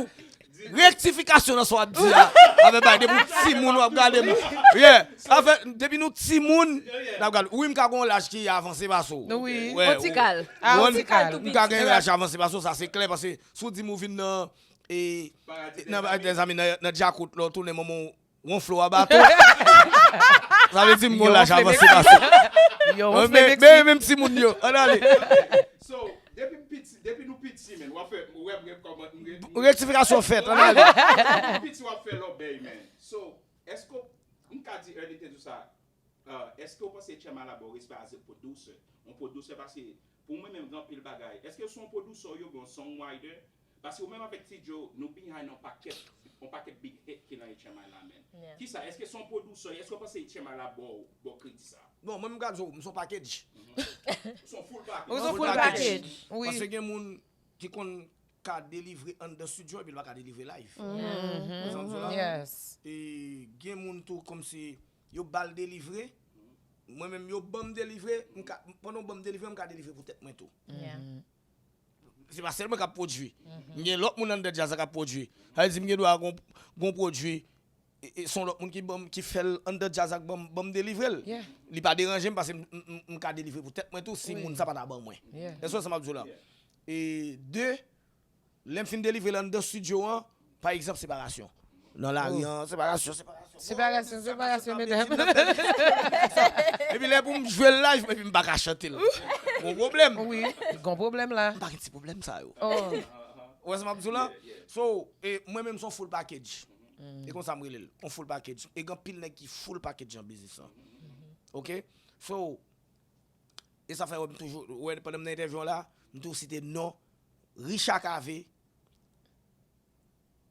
rektifikasyon nan sa w ap di a. Avè bay, depi w timoun w ap gade m. Yeah. Sa fè, depi nou timoun, n ap gade. Wi, m ka gen yon laj ki avanse pase w. Wi. Yon ti kal. M ka gen yon laj avanse pase w, sa se klè, paske si w di m ou vin nan e, nan, nan, nan djakout la, w tounen manman w wonfle w a baton. Sa vle di m gon laj avanse pase. Yo, men, men, men ti moun yo. Ann ale. So, depi m piti, depi nou piti, men, w ap fè, w ap gen kòman, m gen Rektifikasyon fèt, ann ale. Depi m piti, w ap fè lòbèy, men. So, èske w, m ka di Early te di sa, uh, èske w panse Chema la ba w respè as a producer? Yon producer, paske pou mwen menm, gen anpil bagay. Èske se yon producer ou ye oubyen yon songwriter? Paske ou menm avèk Ti Joe, nou behind yon pakèt, yon pakèt big hit ki nan H M I la, men. Yeah. Kisa, èske se yon producer, èske w panse H M I la ba w, ba w kredi sa? Bon, mwen, m ka di w, m se yon package. Ou se yon full package. Ou se yon full package. Wi. Paske gen moun ki konn ka delivre anndan studio epi l pa ka delivre live. Ou konprann sa m di w la? Yes. E gen moun tou kòmsi yo ba l delivre. Mwen menm, yo ban m delivre, m ka, pandan yo ban m delivre, m ka delivre pou tèt mwen tou. Yeah. Se pa sèl mwen k ap pwodui. M gen lòt moun anndan djaz la k ap pwodui. Sa vle di m gen dwa gon, gon pwodui, e, e, se yon lòt moun ki ban m, ki fè l anndan djaz la, k ban m, ban m delivre l. Yeah. Li pa deranje m paske m, m, m, m ka delivre pou tèt mwen tou si moun sa pa ta ban mwen. Yeah. Èske w wè sa m ap di w la? E de, lè m fin delivre l anndan studio an, pa egzanp, separasyon. Nan lari an, separasyon, separasyon. Separasyon, separasyon, medam. Epi lè pou m jwe l live, epi m pa ka chante l. Gon pwoblèm. Wi, gon pwoblèm la. M pa gen ti pwoblèm sa yo. Ou wè sa m ap di w la? So, e, mwen menm se yon full package. E konsa m rele l, yon full package. E gen anpil nèg ki full package nan biznis lan. Oke? So, e sa fè w wè m toujou, w wè pandan m nan entèvyou an la, m toujou site non Richard Cavé,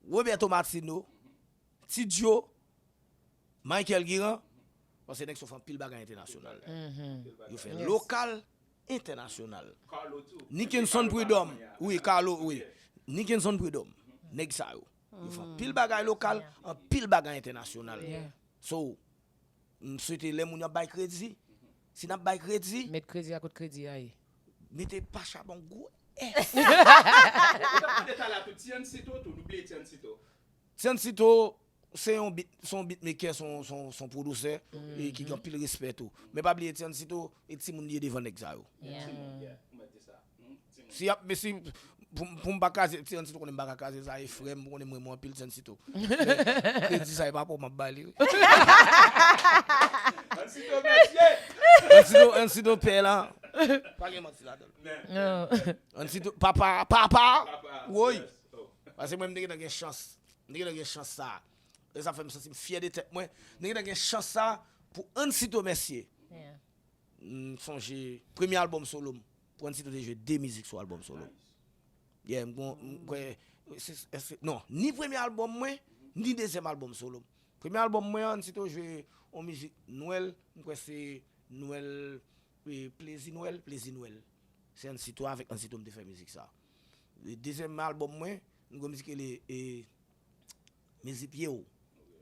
Roberto Martino, Ti Joe, Michael Guiran, paske nèg sa yo fè anpil bagay entènasyonal. Yo fè lokal, entènasyonal. Nickenson Prud'homme, wi, Carlo, wi. Nickenson Prud'homme, nèg sa yo. Yo fè anpil bagay lokal, anpil bagay entènasyonal. So, m swete lè moun yo ap bay kredi, si n ap bay kredi, met kredi a kot kredi a ye. Mete pa chabon gwo S. Ou t ap mande talè a tou, Tiancito tou, nou bliye Tiancito. Tiancito, se yon beat, se yon beatmaker, se yon, se yon, se yon pwodisè, e ki gen anpil respè tou. Men pa bliye Tiancito, e timoun li ye devan nèg sa yo. Yeah. Timoun, yeah. Ou mèt di sa. Si y ap, men si, pou, pou m pa kraze, Tiancito konnen m pa ka kraze sa, e frè m, konnen m renmen w anpil, Tiancito. Men, kredi sa, e pa pou m ap ba li, wi. Ansito, mesye! Ansito, Ansito pè la. Pa gen manti ladan l. Ansito, papa, papa! Woy! Paske mwen, m te gentan gen chans. M te gentan gen chans sa. E sa fè m santi m fyè de tèt mwen. M te gentan gen chans sa pou Ansito, mesye. M sonje premye albòm solo m, pou Ansito te jwe de mizik sou albòm solo m. Yeah, m gon, m kwè, se, se, non, ni premye albòm mwen, ni dezyèm albòm solo m. Premye albòm mwen an, Ansito jwe yon mizik Nwèl, m kwè se Nwèl, e, Plezi Nwèl, Plezi Nwèl. Se Ansito, avèk Ansito m te fè mizik sa. E, dezyèm albòm mwen, m gon mizik rele, e, Mezi pye w.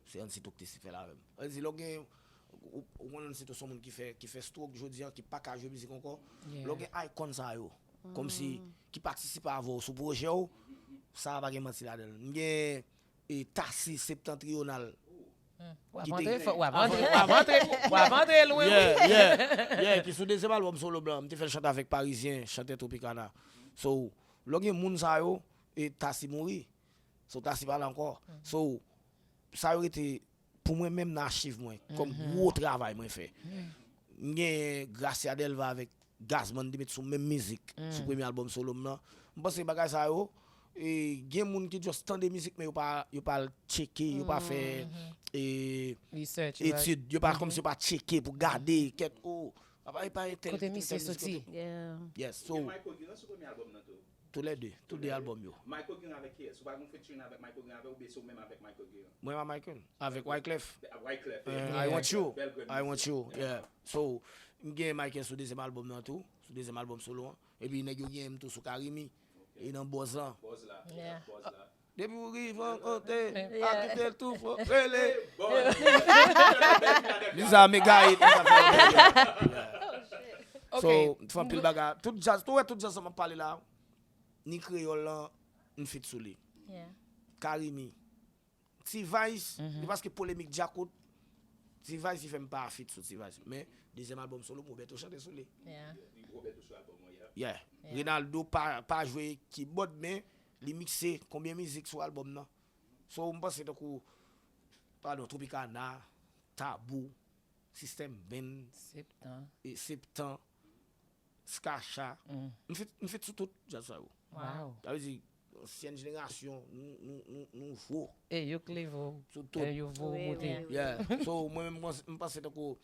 Se Ansito ki te fè l avè m. Sa vle di, lè w gen, ou, ou konn Ansito se yon moun ki fè, ki fè stroke jodi a, ki pa ka jwe mizik ankò. Lè w gen icon sa yo, kòmsi, ki patisipe avè w sou pwojè w, sa a pa gen manti ladan l. M gen, e, Tasi Septentrional. W ap antre fò, w ap antre, w ap antre, w ap antre lwen, wi. Yeah, yeah, yeah, ki sou dezyèm albòm solo m lan. M te fè l chante avèk Parizyen, chantè Tropicana. So, lè w gen moun sa yo, e Tasi mouri. So, Tasi pa la ankò. So, sa yo rete pou mwen menm nan achiv mwen, kòm gwo travay mwen fè. M gen Gracia Delva avèk Gazman te met sou menm mizik, sou premye albòm solo m nan. M panse bagay sa yo, e, gen moun ki just tande mizik, men yo pa, yo pa al tcheke, yo pa fè, e, etid, yo pa, kòmsi yo pa tcheke pou gade, kèt, o, apa, e pa entèl ki te fè mizik la tou. Yes, so. Gen Michael Guiran sou premye albòm nan tou. Tou lè de, tou de albòm yo. Michael Guiran avèk kiyès? Ou pa gon featuring avèk Michael Guiran avè, oubyen se ou menm avèk Michael Guiran? Mwen pa Michael. Avèk Wyclef. Wyclef. I Want You. I Want You, yeah. So, m gen Michael sou dezyèm albòm nan tou, sou dezyèm albòm solo an. Epi nèg yo gen m tou sou Karimi. E nan Bòz la. Bòz la. Bòz la. Depi w rive an kote, pa kite l tou fò, rele. Li sa mega hit, li sa fè. So, fè anpil bagay. Tout djaz, tou wè tout djaz sa m ap pale la, ni kreyòl lan, m feat sou li. Karimi. T-Vice, se paske polemik Djakout, T-Vice, li fè m pa feat sou T-Vice. Men, dezyèm albòm solo m, Roberto chante sou li. Yeah. Rinaldo pa, pa jwe kibòd, men li mikse konbyen mizik sou albòm nan. So, m panse tankou, padon, Tropicana, Tabou, Sistèm Band, Septan. e Septan, Skacha. Mm. M fèt, m fèt sou tout djaz sa yo. Wow. Sa vle di, ansyen jenerasyon, nou, nou, nou, nou vo E yo k leve w. sou tout. E yo vo Wi, moute. wi, wi. Yeah. So, mwen menm, mwen, m panse tankou,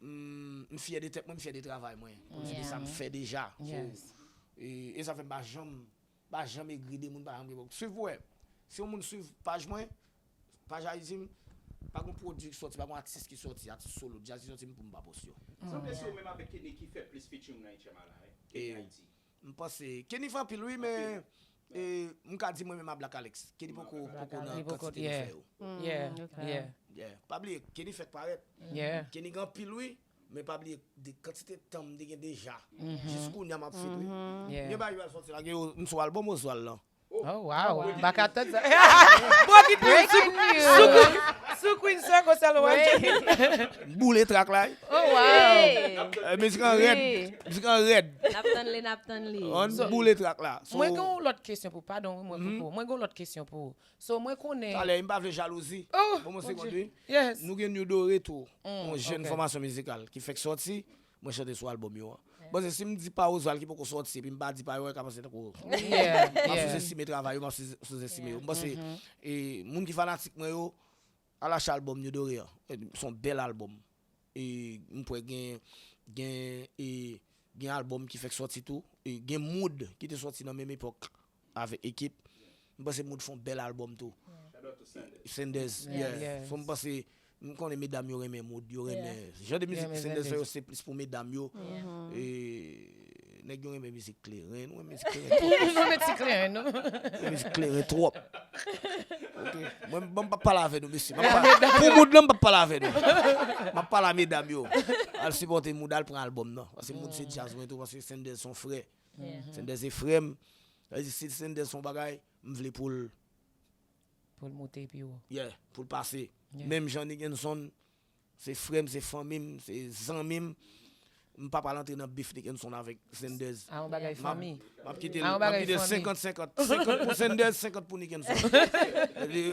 mm, m fyè de tèt mwen, m fyè de travay mwen. Pou m di sa m fè deja. So, Yes. e, e sa fè m pa janm, pa janm egri de moun, pa janm egri. Swiv pou wè. Si yon moun swiv paj mwen, paj Ayiti m, pa gon pwodui ki sòti, pa gon atis ki sòti, atis solo, djaz ki sòti, m pou m pa poste yo. Sanble se ou menm avèk Kenny ki fè plis featuring nan H M I la, wi. E- Kenny Haiti. M panse, Kenny fè anpil, wi, men e, m ka di mwen menm a Black Alex. Kenny poko, poko nan Li poko, kantite li yeah. fè yo. Yeah, ok. Yeah, Yeah. Pa bliye, Kenny fèk parèt. yeah. Kenny gen anpil, wi, men pa bliye de kantite tan m te gen deja. Mhm. Jis kounye a m ap feat, wi. Yeah. Gen bagay yo al sòti la, gen yo, m sou albòm Oswald lan. Oh, wow. Wow. Baka tèt sa. Bò ki tou sou, Breaking news. sou Queen, sou Queen Circle, sèl wè. Boule trak la. Oh, wow. Hey! Eh, mizik an rèd. Wi. Mizik an rèd. N ap tann li, n ap tann li. On boule trak la. So, Mwen gen yon lòt kesyon pou, padon, wi, mwen Mhm. koupe w. Mwen gen yon lòt kesyon pou ou. So, mwen konnen. Talè, m pa vle jalouzi. Oh, Bon, mwen mon se Dieu. kondi. Yes. Nou gen New Dore tou. Mm, Yon jèn ok. fòmasyon mizikal ki fèk sòti. Mwen chante sou albòm yo an. Bon, se si m di pa Oswald ki poko sòti, epi m pa di pa yo, e ka panse tankou Yeah, m ap yeah. souzestime travay yo, m ap souz- souzestime yo. M panse, Mhm. e, moun ki fanatik mwen yo, al achte albòm New Dore an. E, se yon bèl albòm. E, m kwè gen, gen, e, gen albòm ki fèk sòti tou. E, gen Mood ki te sòti nan menm epòk avèk Ekip. M panse Mood fè yon bèl albòm tou. Shout out to Sanders. Sanders, Yeah, yeah. yes. Fò m panse, m konnen medam yo renmen Mood, yo renmen. Yeah. Jan de mizik Renmen Sanders fè yo, Sanders. Se plis pou medam yo. Yeah. E, nèg yo renmen mizik kleren, nou renmen mizik kleren twòp. Nou met ti kleren, nou. Renmen mizik kleren twòp. Ok. Mwen, bon, m p ap pale avè nou, mesye. M ap pa- Pou Mood lan, m p ap pale avè nou. M ap pale a medam yo. Al sipòte Mood, al pran albòm nan. Paske Mood se djaz mwen tou, paske Sanders se yon frè. Yeah. Sanders se frè m. Sa vle di, si Sanders fè yon bagay, m vle pou l Pou l moute pi wo. Yeah, pou l pase. Yeah. Menm jan Nickenson, se frè m, se fanmi m, se zanmi m. M pa pral antre nan bif Nickenson avèk Sanders. A yon bagay M ap- fanmi. M ap kite, A yon m ap bagay kite fanmi. senkant senkant. Senkant pou Sanders, senkant pou Nickenson.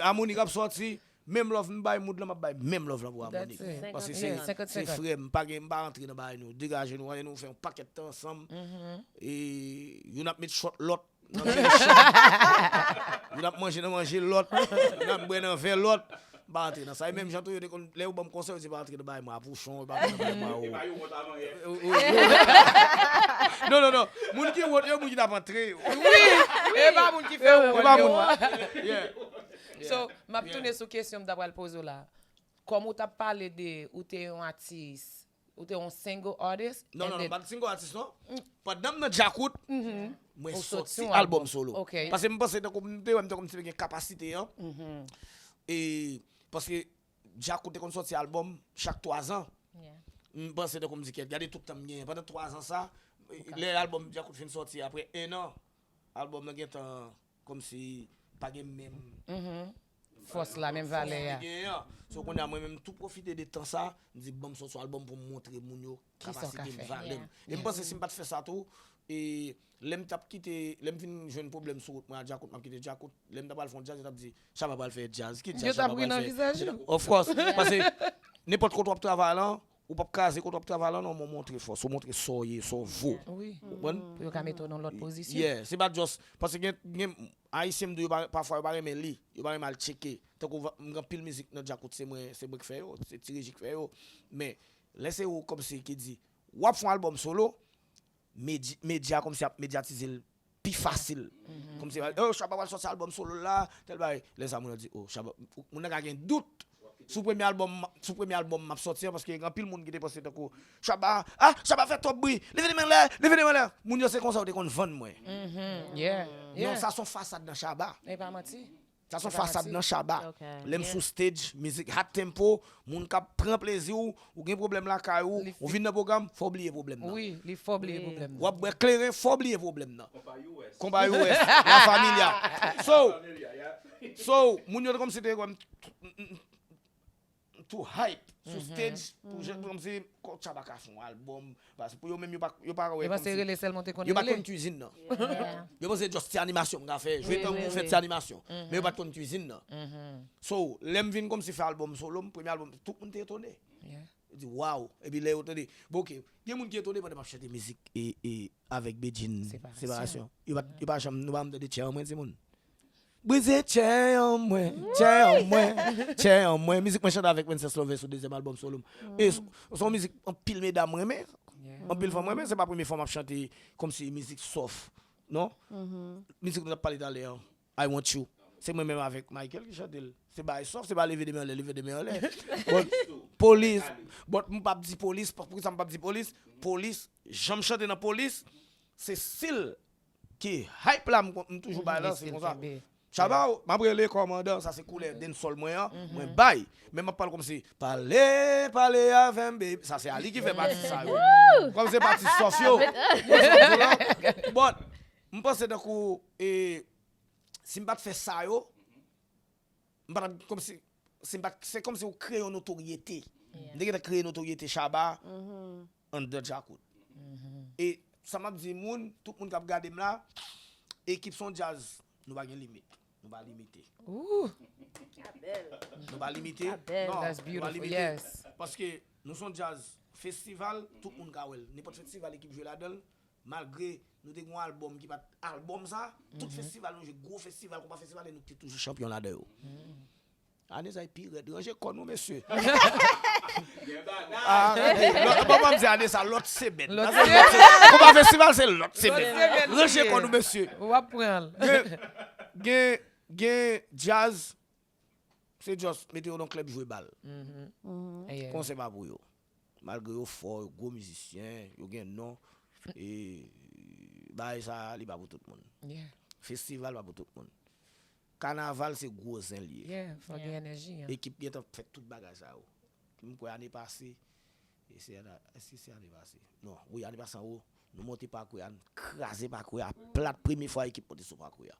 Harmonik ap sòti, menm love m bay Mood lan, m ap bay menm love lan pou That's Harmonik. it. Paske Senkant se, senkant, se senkant. Frè m, pa gen, m pa rantre nan bagay nou. Degaje nou, anyen nou fè yon pakèt tan ansanm. Mhm. E youn ap met shot lòt. Nan menm shot. Youn ap manje nan manje lòt. Youn ap bwè nan vè lòt. M pa rantre nan sa. E menm jan tou, yo te konn, lè yo ban m konsèy, yo di pa rantre nan bagay mwen, a pouchon, yo pa rantre nan bagay mwen, E pa yo mont avan yè. Non, non, non. Moun ki wont yo, moun ki t ap antre yo. E pa moun ki fè E wont pa yo. Moun. Yeah. So, m ap tounen sou kesyon m ta pral poze w la. Kòm ou t ap pale de, ou te yon atis, ou te yon single artist. Non, and non, non, then- pa single artist, non. Pandan m nan Djakout, Mhm. mwen Ou sòti sòti yon albòm albòm. Solo. Ok. Paske m panse tankou m te wè m tankou m te gen kapasite an. Mhm. E paske Djakout te konn sòti albòm chak twa zan. Yeah. M panse tankou m di kèt, gade tout tan m genyen. Pandan twa zan sa, lè albòm Djakout fin sòti, apre en an, albòm nan gentan kòmsi pa gen menm Mhm. Fòs la, menm valè a. Genyen an. So, kounye a, mwen menm, tou pwofite de tan sa, m di, ban m sòti yon albòm pou m montre moun yo Kisa w ka kapasite m, fè? valè m. Yeah. E m panse si m pa t fè sa tou, e lè m t ap kite, lè m vin jwenn pwoblèm sou wout mwen a Djakout, m ap kite Djakout, lè m ta pral fè yon djaz, yo t ap di, Shabba pral fè djaz, ki djaz Yo t ap Shabba ri pral nan fè? vizaj yo. Of course, paske nenpòt kote w ap travay lan, ou p ap kraze kote w ap travay lan, non, men w montre fòs, ou montre sa w ye, sa w vo. Wi. Ou konprann? Pou yo ka mete w nan lòt pozisyon. Yeah, se pa just, paske gen, gen Ayisyen m di yo pa- pafwa yo pa renmen li, yo pa renmen al tcheke. Tankou va- m gen anpil mizik nan Djakout, se mwen, se mwen ki fè yo, se Ti Reji ki fè yo. Men lè se ou kòmsi ki di, w ap fè yon albòm solo, medi- medya kòmsi ap medyatize l pi fasil. Kòmsi, oh, Shabba pral sòti albòm solo la, tèl bagay. Lè sa moun yo di, oh, Shabba, moun nan ka gen dout sou premye albòm, sou premye albòm m ap sòti an, paske gen anpil moun ki te panse tankou, Shabba, ah, Shabba fè twòp bri, leve de men lè, leve de men lè. Moun yo se konsa yo te konn vann mwen. Mhm. Yeah. Non, Yeah. Sa se yon fasad nan Shabba. E pa manti. Sa se yon Se pa fasad manti. Nan Shabba. Ok. Lè m sou stage, mizik hot tempo, moun k ap pran plezi w, ou gen pwoblèm lakay ou, Li- ou vin nan pwogram, fò w bliye pwoblèm nan. Wi, li fò bliye Wi. pwoblèm W nan. ap bwè kleren, fò w bliye pwoblèm nan. Konpa U S. Konpa U S, La Familia. So, Familia, yeah. so, moun yo te kòmsi te wè m t- m- m- too hype sou stage pou jan kòmsi Shabba ka fè yon albòm. Paske pou yo menm, yo pa, yo pa wè Yo panse kòmsi- rele sèlman te konn Yo pa rele. Konn kwizin nan. Yeah. Yo panse just ti animasyon m ka fè. Jwe Wi, tanbou, wi, fè wi. Ti animasyon. Men yo pa t konn kwizin nan. Mhm. So, lè m vin kòmsi fè albòm solo m, premye albòm, tout moun te etone. Yeah. di, "Waw." Epi lè yo tande, bon, oke, gen moun ki etone pandan m ap chante mizik e, e avèk Bedjine, Separasyon. Separasyon. Yo pa, yo pa janm, nou pa janm tande tchè an mwen, timoun. Brize tchè an mwen, tchè an mwen, tchè an mwen. Mizik mwen chante avèk Princess Love sou dezyèm albòm solo m. E s-, se yon mizik anpil medam renmen, anpil fanm renmen. Se pa premye fwa m ap chante kòmsi mizik soft, non? Mizik nou t ap pale talè an, I Want You. Se mwen menm avèk Michael ki chante l. Se bagay soft, se pa leve de men anlè, leve de men anlè. Bon, polis, bon, m p ap di polis, poukisa m p ap di polis? Polis, jan m chante nan polis, se stil ki hype la, m, m toujou bay la, se konsa. Saba, m ap rele kòmandan, sa se koulè dancehall mwen an, mwen bay. Men m ap pale kòmsi, pale, pale avè m, baby. Sa se Ali ki fè pati sa yo. Kòm se pati soft yo. Ou konprann sa m di w la? But, m panse tankou, e, si m pa t fè sa yo, m pa t ap, kòmsi, si m pa t, se kòmsi ou kreye yon notoryete. M te gentan kreye notoryete Shabba under Djakout. E sa m ap di moun, tout moun k ap gade m la, ekip Son Djaz, nou pa gen limit. Nou pa limite. Nou pa limite. Non, nou pa limite. Paske nou Son Djaz festival, tout moun ka wè l. Nenpòt festival ekip jwe ladan l, malgre nou te gen yon albòm ki pa t albòm sa, tout festival nou jwe, gwo festival, konpa festival, e nou te toujou chanpyon ladan yo. Ane sa e pi rèd. Ranje kò nou, mesye. Ah, rete. Lòt, bon, ban m di ane sa, lòt semèn. Lòt semèn. Konpa festival, se lòt semèn. Lòt semèn. Ranje kò nou, mesye. W ap pran l. Gen, gen, gen djaz, se just mete yo nan klèb jwe bal. Konsè pa pou yo. Malgre yo fò, yo gwo mizisyen, yo gen non, e bagay sa, li pa pou tout moun. Festival pa pou tout moun. Kanaval se gwo zen li ye. Fò gen enèji an. Ekip gentan fè tout bagay sa yo. M kwè ane pase, e se ane, èske se ane pase? Non, wi, ane pase anwo, nou monte Pakwe a, n kraze Pakwe a plat, premye fwa ekip monte sou Pakwe a.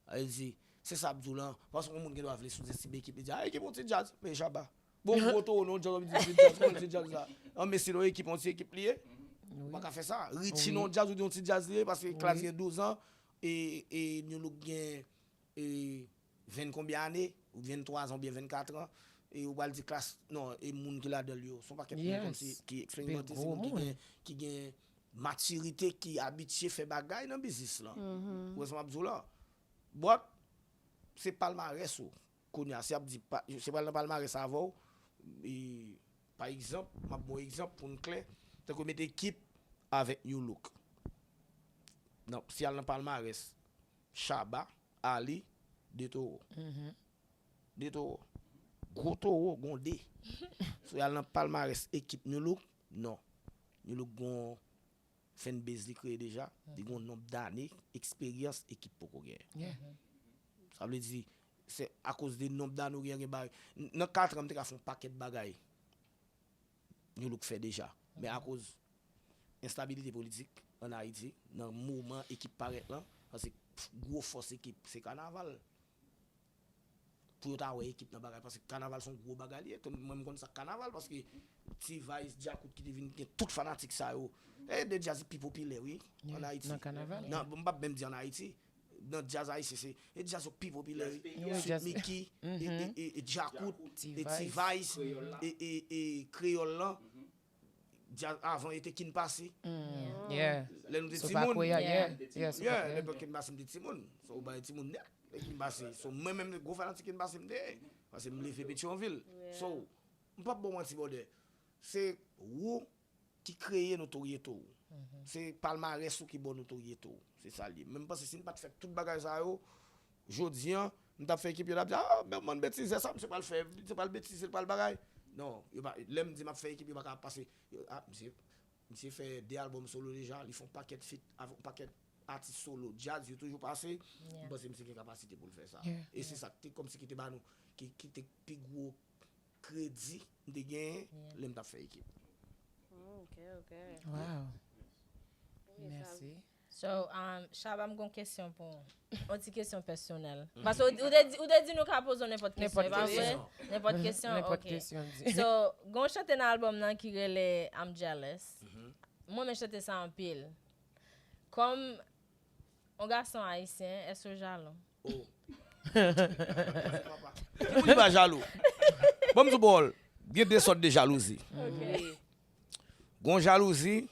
Sa vle di, se sa ap di w lan, paske yon moun gen dwa vle souzestime ekip, li di, "Ah, ekip yon ti djaz, men Shabba." Bon, gwo towo nan yon djaz, w ap di ti djaz, kòman ti djaz la? An, men si nan yon ekip, yon ti ekip li ye. Ou pa ka fè sa. Richie nan yon djaz, ou di yon ti djaz li ye, paske Klass gen douz an, e, e New Look gen, e, venn konbyen ane, ou venntwa an oubyen vennkat an, e ou pral di Klass, non, e moun ki ladan l yo, se yon pakèt moun kòmsi ki eksperimante, se moun ki gen, ki gen matirite, ki abitye fè bagay nan biznis lan. Ou wè sa m ap di w la? But, se palmarès ou. Kounye a, si y ap di, pa, se pral nan palmarès avè w, e, pa egzanp, m ap ba w egzanp pou n klè, tankou mete ekip avèk New Look. Non, si y al nan palmarès, Shabba, Ali, de towo. De towo. Gwo towo, gon de. Si y al nan palmarès ekip New Look, non. New Look gon fanbase li kreye deja, li gon nonb dane, eksperyans ekip poko genyen. Sa vle di, se akoz de nonb dane ou gen, gen bagay. N-, nan kat an, m te ka fè yon pakèt bagay New Look fè deja. Men akoz enstabilite politik ann Ayiti, nan moman ekip parèt lan, paske gwo fòs ekip, se kanaval. Pou yo ta wè ekip nan bagay, paske kanaval se yon gwo bagay li ye. Mwen, m konn sa k kanaval, paske T-Vice, Djakout ki te vin gen tout fanatik sa yo. E de djaz pi popilè, wi, ann Ayiti. Nan kanaval. Nan, m p ap menm di ann Ayiti. Nan djaz ayisyen, se, e djaz yo pi popilè, wi. Sweet Micky, e, e, e, e Djakout, e T-Vice, e, e, e Kreyòl lan. Djaz avan, e te Kin Pase. Lè nou te timoun. Yeah, lè Kin Pase, m te timoun. So, ou bay timoun nèt, lè Kin Pase. So, mwen menm, gwo fanatik Kin Pase m te ye. Paske m leve Petyonvil. So, m p ap ba w manti, brother. Se ou ki kreye notoryete w. Se palmarès ou ki ba w notoryete w. Se sa l ye. Men m panse si n pa t fè tout bagay sa yo, jodi an, m t ap fè ekip yo, t ap di, "Ah, men man, betizè sa, misye pral fè, misye pral betize, l pral bagay." Non, yo pa, lè m di m ap fè ekip, yo pa ka pase, yo, "Ah, misye, misye fè de albòm solo deja, li fè yon pakèt feat, avèk yon pakèt atis solo, djaz, yo toujou pase." M panse misye gen kapasite pou l fè sa. E se sa ki te, kòmsi ki te ba nou, ki, ki te pi gwo kredi m te genyen lè m t ap fè ekip. Oh, ok, ok. Wow. Mèsi. So, um, Shabba, m gon kesyon pou ou. Yon ti kesyon pèsonèl. Paske ou, ou te di, ou te di nou ka poze w nenpòt kesyon, e pa vre? Nenpòt kesyon, ok. So, gon chante nan albòm nan ki rele I'm Jealous. Mwen, mwen chante sa anpil. Kòm yon gason ayisyen, èske w jalou? Oh. Ki moun ki pa jalou? Bon, m di w, bro, gen de sòt de jalouzi. Gon jalouzi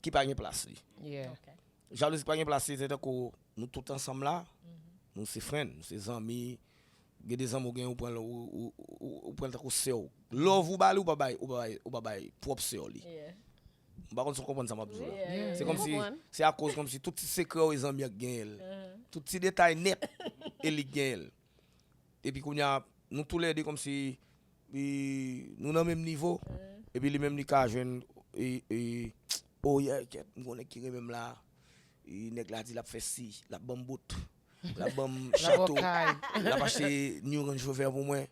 ki pa gen plas li. Yeah. Jalouzi ki pa gen plas li, se tankou nou tout ansanm la, nou se frenn, nou se zanmi. Gen de zanmi ou gen, ou pran l, ou, ou, ou, ou pran l tankou sè w. Love ou ba li, ou pa bay, ou pa bay, ou pa bay pwòp sè w li. M pa konn si w konprann sa m ap di w la. Se kòmsi, se akoz kòmsi tout ti sekrè w e zanmi an k genyen l. Tout ti detay nèt e li k genyen l. Epi kounye a, nou toulède kòmsi e, nou nan menm nivo. Epi li menm li ka jwenn e, e, oh yeah, kèt, m gon nèg ki renmen m la. E, nèg la di l ap fè si, l ap ban m bout, l ap ban m chato, l ap achte new Range Rover pou mwen.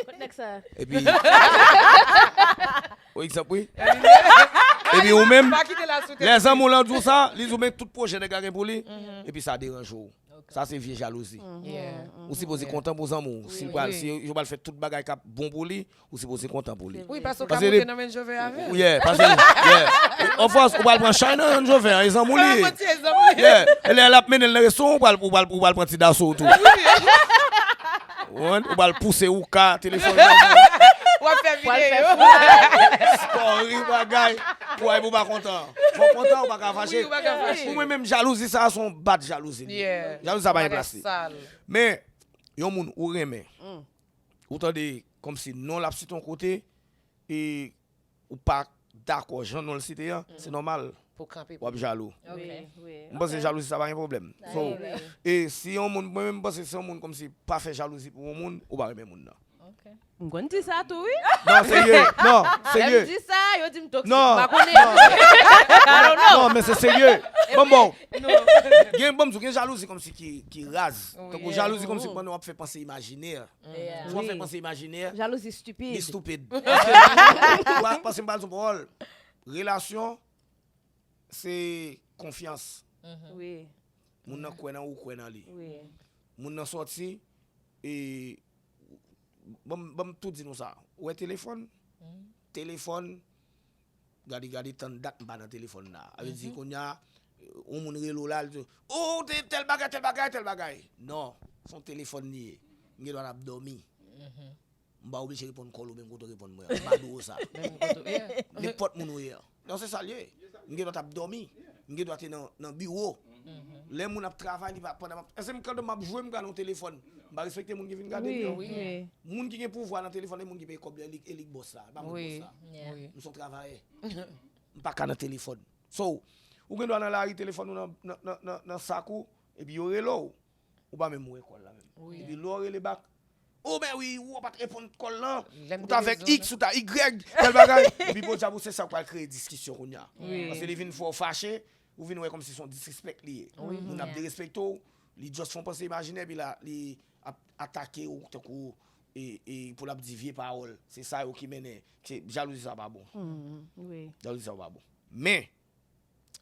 Kot nèg sa? Epi, o egzanp, wi. Epi ou menm, lè zanmi w lan di w sa, li di w men tout pwojè nèg la gen pou li. Epi sa deranje w. Sa se vye jalouzi. Yeah. Ou sipoze kontan pou zanmi w. Si l pral, si yo pral fè tout bagay k ap bon pou li, ou sipoze kontan pou li. Wi, paske w ka monte nan Range Rover avè l. Yeah, paske, yeah. Anfòs, ou pral pran chay nan Range Rover, e zanmi w li ye. Yeah. E lè l ap mennen l nan restoran, ou pral, ou pral, ou pral pran ti daso tou. Ou pral pouse ou ka, telefòn nan. W ap fè videyo. Story bagay. Pou ay pou pa kontan. Fò kontan, ou pa ka fache. Pou mwen menm, jalouzi sa, se yon bad jalouzi. Jalouzi sa pa gen plas li. Men, yon moun ou renmen, ou tande kòmsi non l ap site yon kote, e ou pa dakò jan non l site an, se nòmal w ap jalou. M panse jalouzi sa pa gen pwoblèm. So, e si yon moun, mwen menm m panse si yon moun kòmsi pa fè jalouzi pou yon moun, ou pa renmen moun nan. M konn di sa tou, wi. Non, serye. Non, Lè serye. M di sa, yo di m toksik. Non, M pa konnen. Non, non, men se serye. Bon, bon. Gen, bon, m di w, gen jalouzi kòmsi ki, ki raz. Tankou jalouzi kòmsi pandan w ap fè panse imajinè. Sou w ap fè panse imajinè, Jalouzi stupid. Li stupid. Paske, paske m pral sou pawòl. Relasyon, se konfyans. Wi, Moun nan kwè nan ou, ou kwè nan li. wi. Moun nan sòti, e, ban m, ban m tou di nou sa. Ou wè telefòn? Telefòn, gade, gade, tann dat m pa nan telefòn la. A vle di, kounye a, yon moun rele w la, li di, oh, te, tèl bagay, tèl bagay, tèl bagay. Non, se yon telefòn li ye. M gen dwa t ap dòmi. M pa oblije reponn kòl ou menm kote w reponn mwen an. M pa di w sa. Nenpòt moun ou ye an. Non, se sa l ye. M gen dwa t ap dòmi. M gen dwa te nan, nan biwo. Lè moun ap travay, li pa, pandan m ap, èske m, pandan m ap jwe, m gade yon telefòn? M pa respekte moun ki vin gade m yo. Moun ki gen pouvwa nan telefòn, e moun ki peye kòb yo, e li, e li k bòs la. E pa mwen k bòs la. M se yon travayè. M pa ka nan telefòn. So, ou gen dwa nan lari, telefòn ou nan, nan, nan, nan, nan sak ou, epi yo rele w. Ou pa menm wè kòl la menm. Epi lè w rele back, oh, ben wi, ou pa t reponn kòl lan. Ou t avèk X, ou t a Y, tèl bagay. Epi podyab ou se sa k pral kreye diskisyon kounye a. Paske li vin fè w fache, ou vin wè kòmsi se yon disrespect li ye. Moun ap derespekte w, li just fè yon panse imajinè, epi la, li ap atake w tankou, e, e, pou l ap di vye pawòl. Se sa yo ki mennen. Se, jalouzi sa pa bon. Jalouzi sa pa bon. Men,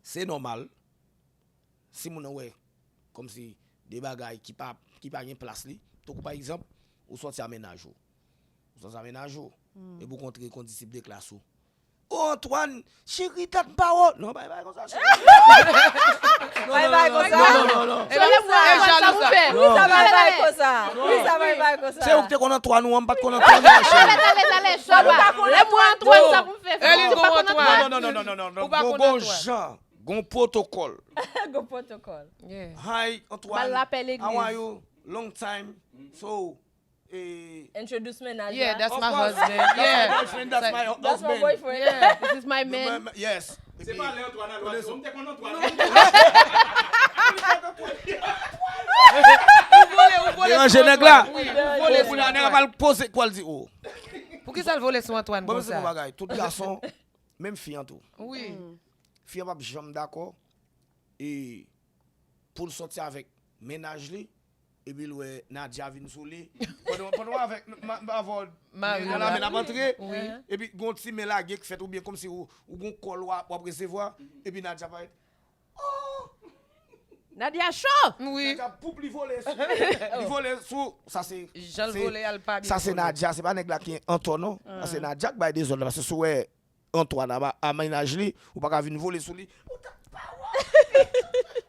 se nòmal, si moun nan wè kòmsi de bagay ki pa, ki pa gen plas li, tankou pa egzanp, ou sòti a mennaj ou. Ou sòti a mennaj ou, epi ou kontre kondisip de klas ou. Oh, Antoine, cheri, dat m pa wè w. Non, bay bay konsa, cheri. Bay bay konsa. Non, non, non, non. E lè m wè Antoine, sa pou fè? Poukisa bay bay konsa? Poukisa bay bay konsa? Se ou ki te konn Antoine ou an, m pa t konn Antoine ou an, cheri. Talè, talè, talè, chaba. Lè m wè Antoine, sa pou m fè? Elin Ou pa gon konn Antoine. Antoine? Non, non, non, non, non, non, non. Ou pa Gon, konn gon Antoine. Jan, gon pwotokòl. Gon pwotokòl. Yeah. Hi, Antoine. Bal lapè legliz. How are you? Long time. So, eh, Introduce mennaj Yeah, la. that's Of my course. husband. That's my Yeah. boyfriend, that's my That's my husband. Boyfriend. Yeah. This is my My man. man, yes. Se pa lè Antoine al wase, m te konn Antoine. Ou vole, ou vole Deranje sou nèg la. Antoine. Wi, ou vole Bon, sou pou la nèg Antoine. Pral poze, pral di, oh. Poukisa l vole sou Antoine Bon, se yon konsa? Bagay. Tout gason, menm fi an tou. Wi. Fi an p ap janm dakò e pou l sòti avèk mennaj li, epi l wè Nadia vin sou li. Pandan, pandan w avèk ma, ma, avè w, Mari nan la. Lamen ap antre, Wi. Epi gon ti men lage k fèt oubyen kòmsi ou, ou gon kòl w ap, w ap resevwa, epi Nadia parèt. Oh! Nadia cho! Wi. Nadia poup li vole sou, li vole sou, sa se, Jan l se, vole al pa byen. Sa se vole. Nadia, se pa nèg la ki antò non. Sa se Nadia k bay dezòd la, paske si w wè Antoine a, a mennaj li, ou pa ka vin vole sou li.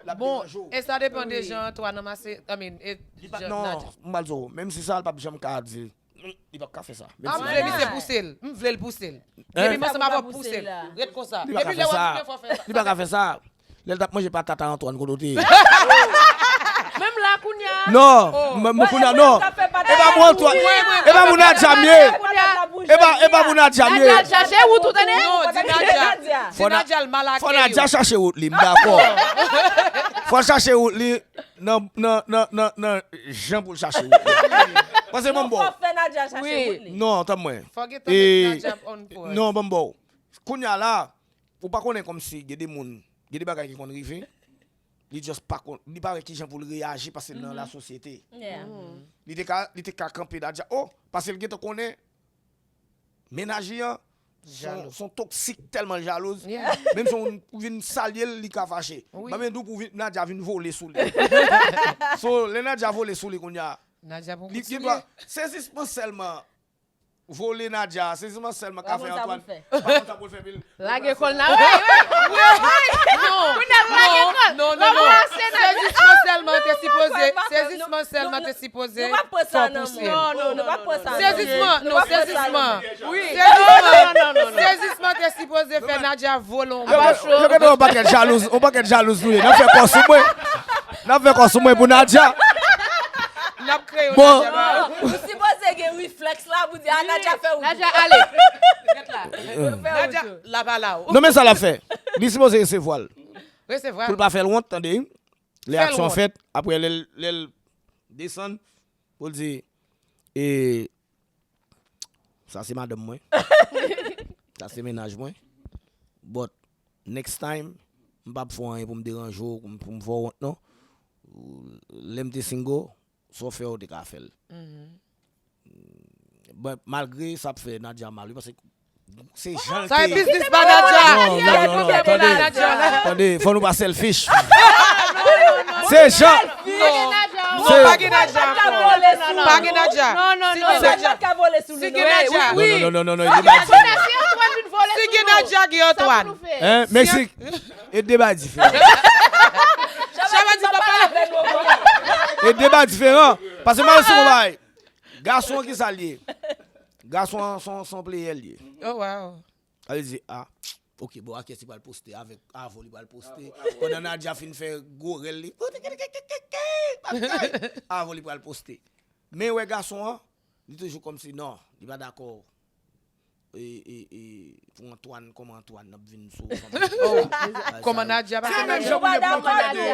L ap Bon, deranje w. E sa depann de jan Antoine anmase, I mean, e Li pa, jan non, Nadia. M pral di w, menm si sa, l p ap janm ka di. Li p ap ka fè sa. Menm Ah, si m vle misye pouse l. M vle l pouse l. Depi m ansanm avè w, pouse l. Ret konsa. Depi lè w ap vini, fò w fè sa. Li pa ka fè sa. Lè l t ap manje patat a Antoine, kote w te ye? Menm la kounye a. Non, m- m- kounye a non. E pa pou Antoine. E pa pou Nadja m ye. E pa e pa pou Nadja m ye. Nadja chache wout ou tande. Non, di Nadja. Di Nadja l mal Fò akeyi. Nadja chache wout li, m dakò. Fò l chache wout li nan nan nan nan nan jan pou l chache wout li. Pase bon bon. Fò fè Nadja chache wout li. Non, tann mwen. Fò gen tan Nadja on point. Non, bon bon. Kounye a la, ou pa konnen kòmsi gen de moun, gen de bagay ki konn rive. Li just pa konn, li pa wè kijan pou l reyaji paske l nan lasosyete. Li te ka, li te ka kanpe Nadja, oh, paske l gentan konnen mennaj li an, son, son toksik tèlman jalouz. Menm si ou vin salye l, li ka fache. Mwen menm di w pou vin- Nadja vin vole sou li. So, lè Nadja vole sou li kounye a, Nadja pou li kout sou gen dwa, li. Sezisman sèlman vole Nadja, sezisman sèlman ka fè Antoine. Pa konn sa pou l fè pil. Lage kòl nan. Wi, wi, wi. Non, non, non, non. Sezisman sèlman te sipoze, sezisman sèlman te sipoze fè w pouse. Non, non, non, nou pa pran sa. Sezisman, non, sezisman. Wi. Sezisman. Sezisman te sipoze fè Nadja vole yon Yo gen- yo gen yon pakèt jalouz, yon pakèt jalouz nou ye. N ap fè kò sou mwen. N ap fè kò sou mwen pou Nadja. N ap kreye Bon. Ou sipoze gen reflèks la pou di a Nadja fè ou. Nadja ale. Ret la. Nadja la pa la o. Non men sa l ap fè. Li sipoze resevwa l. Resevwa. Pou l pa fè l wont, tande. Lè Fè l aksyon wont. Fèt, apre lè l- lè l desann, pou l di, e, sa se madanm mwen. Sa se mennaj mwen. But, next time, m p ap fè w anyen pou m deranje w, pou m pou m fè w wont, non. Lè m te single, sa w fè w te ka fè l. But, malgre sa ap fè Nadja mal, wi, paske se jan l Sa te e biznis pa Nadja. Non, non, non, non, tande. Tande, fò nou pa selfish. Se jan. Non, pa gen Nadja ankò. Pa gen Nadja. Non, non, Si non. gen Nadja. Ka vole sou li. Si gen Nadja. Non, non, non, non, non, non, Konnen si Antoine vin vole Si gen sou nou. Nadja, gen Antoine. Hein, Mexique. E deba diferan. Chaba di papa la. E deba diferan. Paske mwen se yon bagay. Gason ki sa l ye? Gason an son son player l ye. Oh wow. Sa vle di, ah, ok, bon, akè si pral poste avèk Avo li pral poste. Pandan Nadja fin fè gwo rèl li. Avo li pral poste. Men wè gason an, li toujou kòmsi non, li pa dakò. E, e, e, pou Antoine, kòman Antoine ap vin sou fanm? Kòman Nadja pa Se fè menm Nadja? jan pou li pou nou de.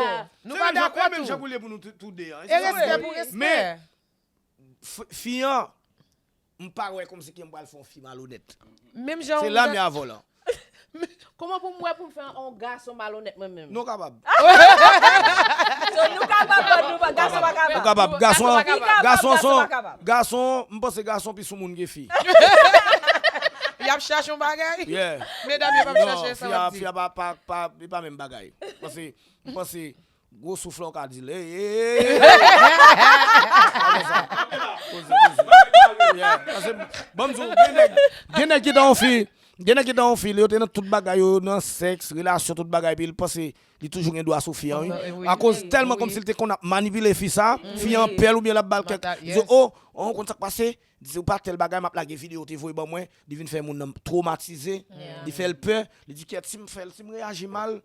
Nou pa dakò Menm jan tou. Pou li pou nou tou de. E respè pou respè. Fi an, m pa wè kòmsi ke m pral fè yon fi malonèt. Menm jan. Se la mi avò lan. Kòman pou m wè pou m fè yon gason malonèt mwen menm? Nou kapab. So nou kapab, nou pa gason pa kapab. Nou kapab. Gason, gason son, gason, m panse gason pi sou moun ke fi. Y ap chache yon bagay. Yeah. Medam yo p ap Non, chache sa fi w a, ap di. Fi a pa, pa, pa, li pa menm bagay. M panse, m panse, gwo souf la w ka di l. Ey, ey, ey, ey. Poze, poze. Yeah. Paske, ban m di w, gen nèg, gen nèg ki ta yon fi, gen nèg ki ta yon fi, yo te nan tout bagay yo, nan sèks, relasyon, tout bagay, epi l panse li toujou gen dwa sou fi an, wi. Akoz tèlman kòmsi l te konn ap manipile fi sa, fi an pè l oubyen l ap ba l kèk. Li di, oh, oh, ou konn sa k pase? Li di, ou pa tèl bagay, m ap lage videyo ou te voye ban mwen, li vin fè moun nan twomatize, li fè l pè, li di, kèt, si m fè l, si m reyaji mal,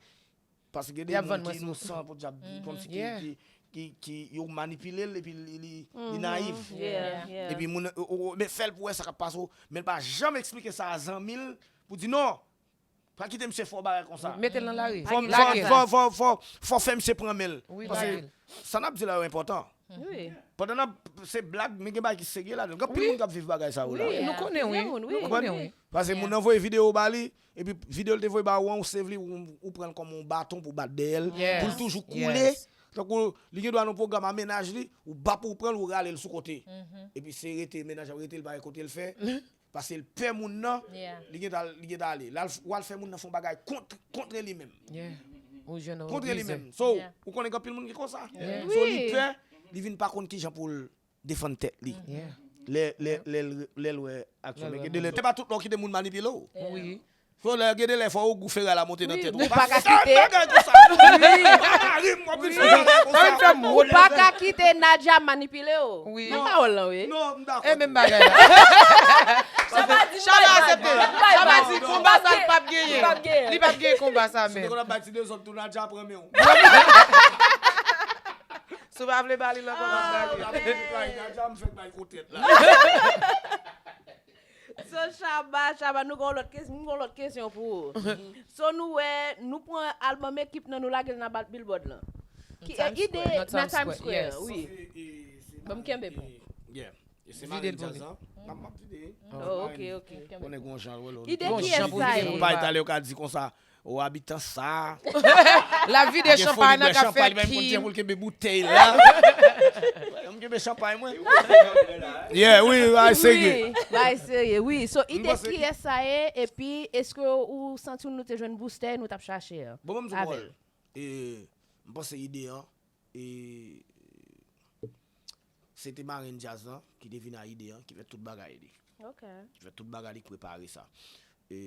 paske gen de moun ki inosan, podyab, kòmsi ki, ki, ki, ki, yo manipile l, epi li, li, li nayiv. Epi moun, o, o, o, men fè l pou wè sa k ap pase w, men l pa janm eksplike sa a zanmi l, pou di, non, pa kite misye fè w bagay konsa. Mete l nan lari. Fò, fò, fò, fò, fò, fò fè misye pran men l. Paske sa n ap di la yo enpòtan. Pandan n ap, se blag, men gen bagay ki serye ladan l. Gen anpil moun k ap viv bagay sa yo la. Nou konnen, wi. Nou konnen, wi. Paske moun nan voye videyo ba li, epi videyo l te voye ba ou an, ou save li, ou, ou pran l kòm yon baton pou bat dèyè l, pou l toujou koule. Tankou li gen dwa nan pwogram a mennaj li, ou bap ou pran l, ou rale l sou kote. Epi se rete, mennaj ap rete, l pa gen kote l fè. Paske l pè moun nan, li gentan, li gentan ale. L al, w al fè moun nan fè yon bagay kont, kontre li menm. Kontre li menm. So, ou konnen gen anpil moun ki konsa. So, li pè, li vin pa konn kijan pou l defann tèt li. Lè, lè, lè, l- lè l wè aksyon. Men gen de lè, se pa tout lè w kite moun manipile w. Wi. Fò lè, gen de lè, fò w gou feray la monte nan tèt ou. Ou pa ka kite. Bagay konsa. Ou pa ka kite Nadja manipile w. Wi. Nan pawòl lan, wi. Non, m dakò. E menm bagay la. Chaba aksepte. Chaba di Li p ap gen konba sa menm. Si w te konn ap bay ti dezòd tou, Nadja pran men w. Si w pa vle ba li l ankò, m ap ba li. Nadja, m fèk bay kou tèt la. So, Shabba, Shabba, nou gon lòt kes-, m gon lòt kesyon pou ou. So, nou wè, nou pran albòm Ekip nan, nou lage l nan ba-, Billboard lan. Ki, ide nan Times Square, wi. Ban m kenbe pou. Yeah. E se Marraine Jazz lan. M ap, m ap vide. Oh, ok, ok. Konnen gon jan rele w. Ide kiyès sa ye? Yon pay talè yo ka di konsa, o abitan sa. L ap vide chanpay nan, k ap fè ki. Pou l kenbe boutèy la. M kenbe chanpay mwen. Yeah, wi, bay serye. Wi, bay serye, wi. So, ide kiyès sa ye, epi èske ou santi nou te jwenn boustè nou t ap chache a? Bon, ban m di w, e, m panse ide an, e, se te Marraine Jazz lan ki te vin a ide an, ki fè tout bagay li. Ok. Ki fè tout bagay li, ki prepare sa. E,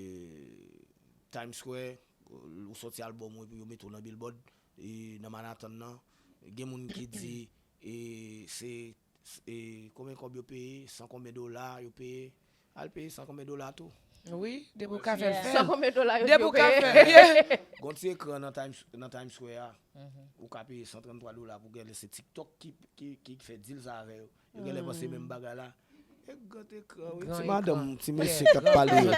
Times Square, ou sòti albòm ou epi yo mete w nan Billboard, e, nan Manhattan nan. Gen moun ki di, e, se, e, konbyen kòb yo peye, san konbyen dola yo peye. Al peye san konbyen dola tou. Wi, depi w ka fè l, fè l. San konbyen dola yo peye? Depi w ka fè l, yeah. Gon ti ekran nan Times, nan Times Square a. Ou ka peye san tranntwa dola pou gade, se TikTok ki, ki, ki fè deal sa avè yo. Yo genlè panse menm bagay la. E gran ekran, wi. Ti madanm, ti mesye k ap pale yo.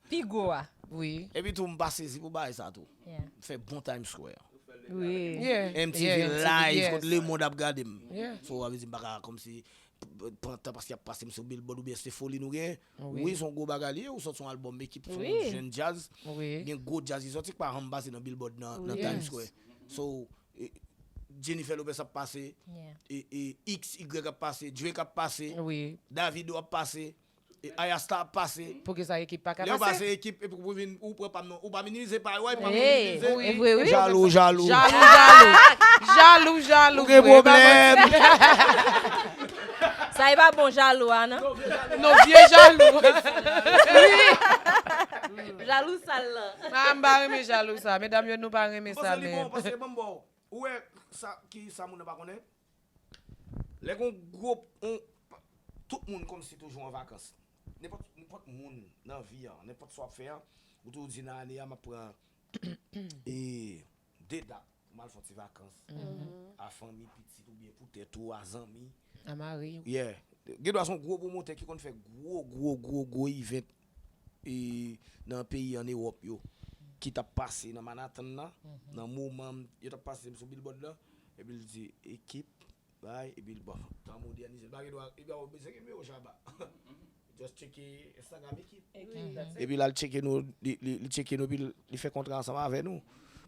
Pi gwo a. Wi. Epi tou, m pa sezi pou bagay sa tou. M fè bon Times Square. Wi. M T V live, kot lemonn ap gade m. So, sa vle di m pa ka kòmsi p-, p-, pran tan paske y ap pase m sou Billboard oubyen se foli nou gen. Wi, se yon gwo bagay li ye, ou sòti yon albòm Ekip, se yon jèn djaz. Gen gwo djaz ki sòti k pa janm pase nan Billboard nan, nan Times Square. So, e, Jennifer Lopez ap pase, e, e, X Y ap pase, Drake ap pase, Davido ap pase, e, Ayra Starr ap pase. Poukisa Ekip pa ka pase? Lè yo pase Ekip, epi pou vin, ou pran pa m non, ou pa minimize pa yo, ou pa minimize. Wi, wi. Jalou, jalou. Jalou, jalou. Jalou, jalou. Ou gen pwoblèm. Sa e pa bon jalou a, non? Non, vye jalou. Wi. Jalou sal lan. Ah, m pa renmen jalou sa. Medam yo, nou pa renmen sa, men. Ou wè sa, ki sa moun nan pa konnen? Lè gon gwo, on, tout moun kòmsi toujou an vakans. Nenpòt, nenpòt moun nan vi an, nenpòt sa w ap fè an, ou toujou di nan ane a, m ap pran, e, de dat pou m al fè yon ti vakans. A fanmi, pitit, oubyen pou tèt ou, a zanmi. A mari. Yeah. Gen dwa se yon gwo pwomotè ki konn fè gwo, gwo, gwo, gwo event e, nan peyi ann Ewòp yo, ki t ap pase nan Manhattan nan, nan moman yo t ap pase sou Billboard lan, epi l di Ekip, bay, epi l, bon, tan modènize, l pa gen dwa, epi w bezwen gen nimewo Shabba. Just tcheke Instagram Ekip. Epi l al tcheke nou, li, li, li tcheke nou, epi l, li fè kontra ansanm avè nou.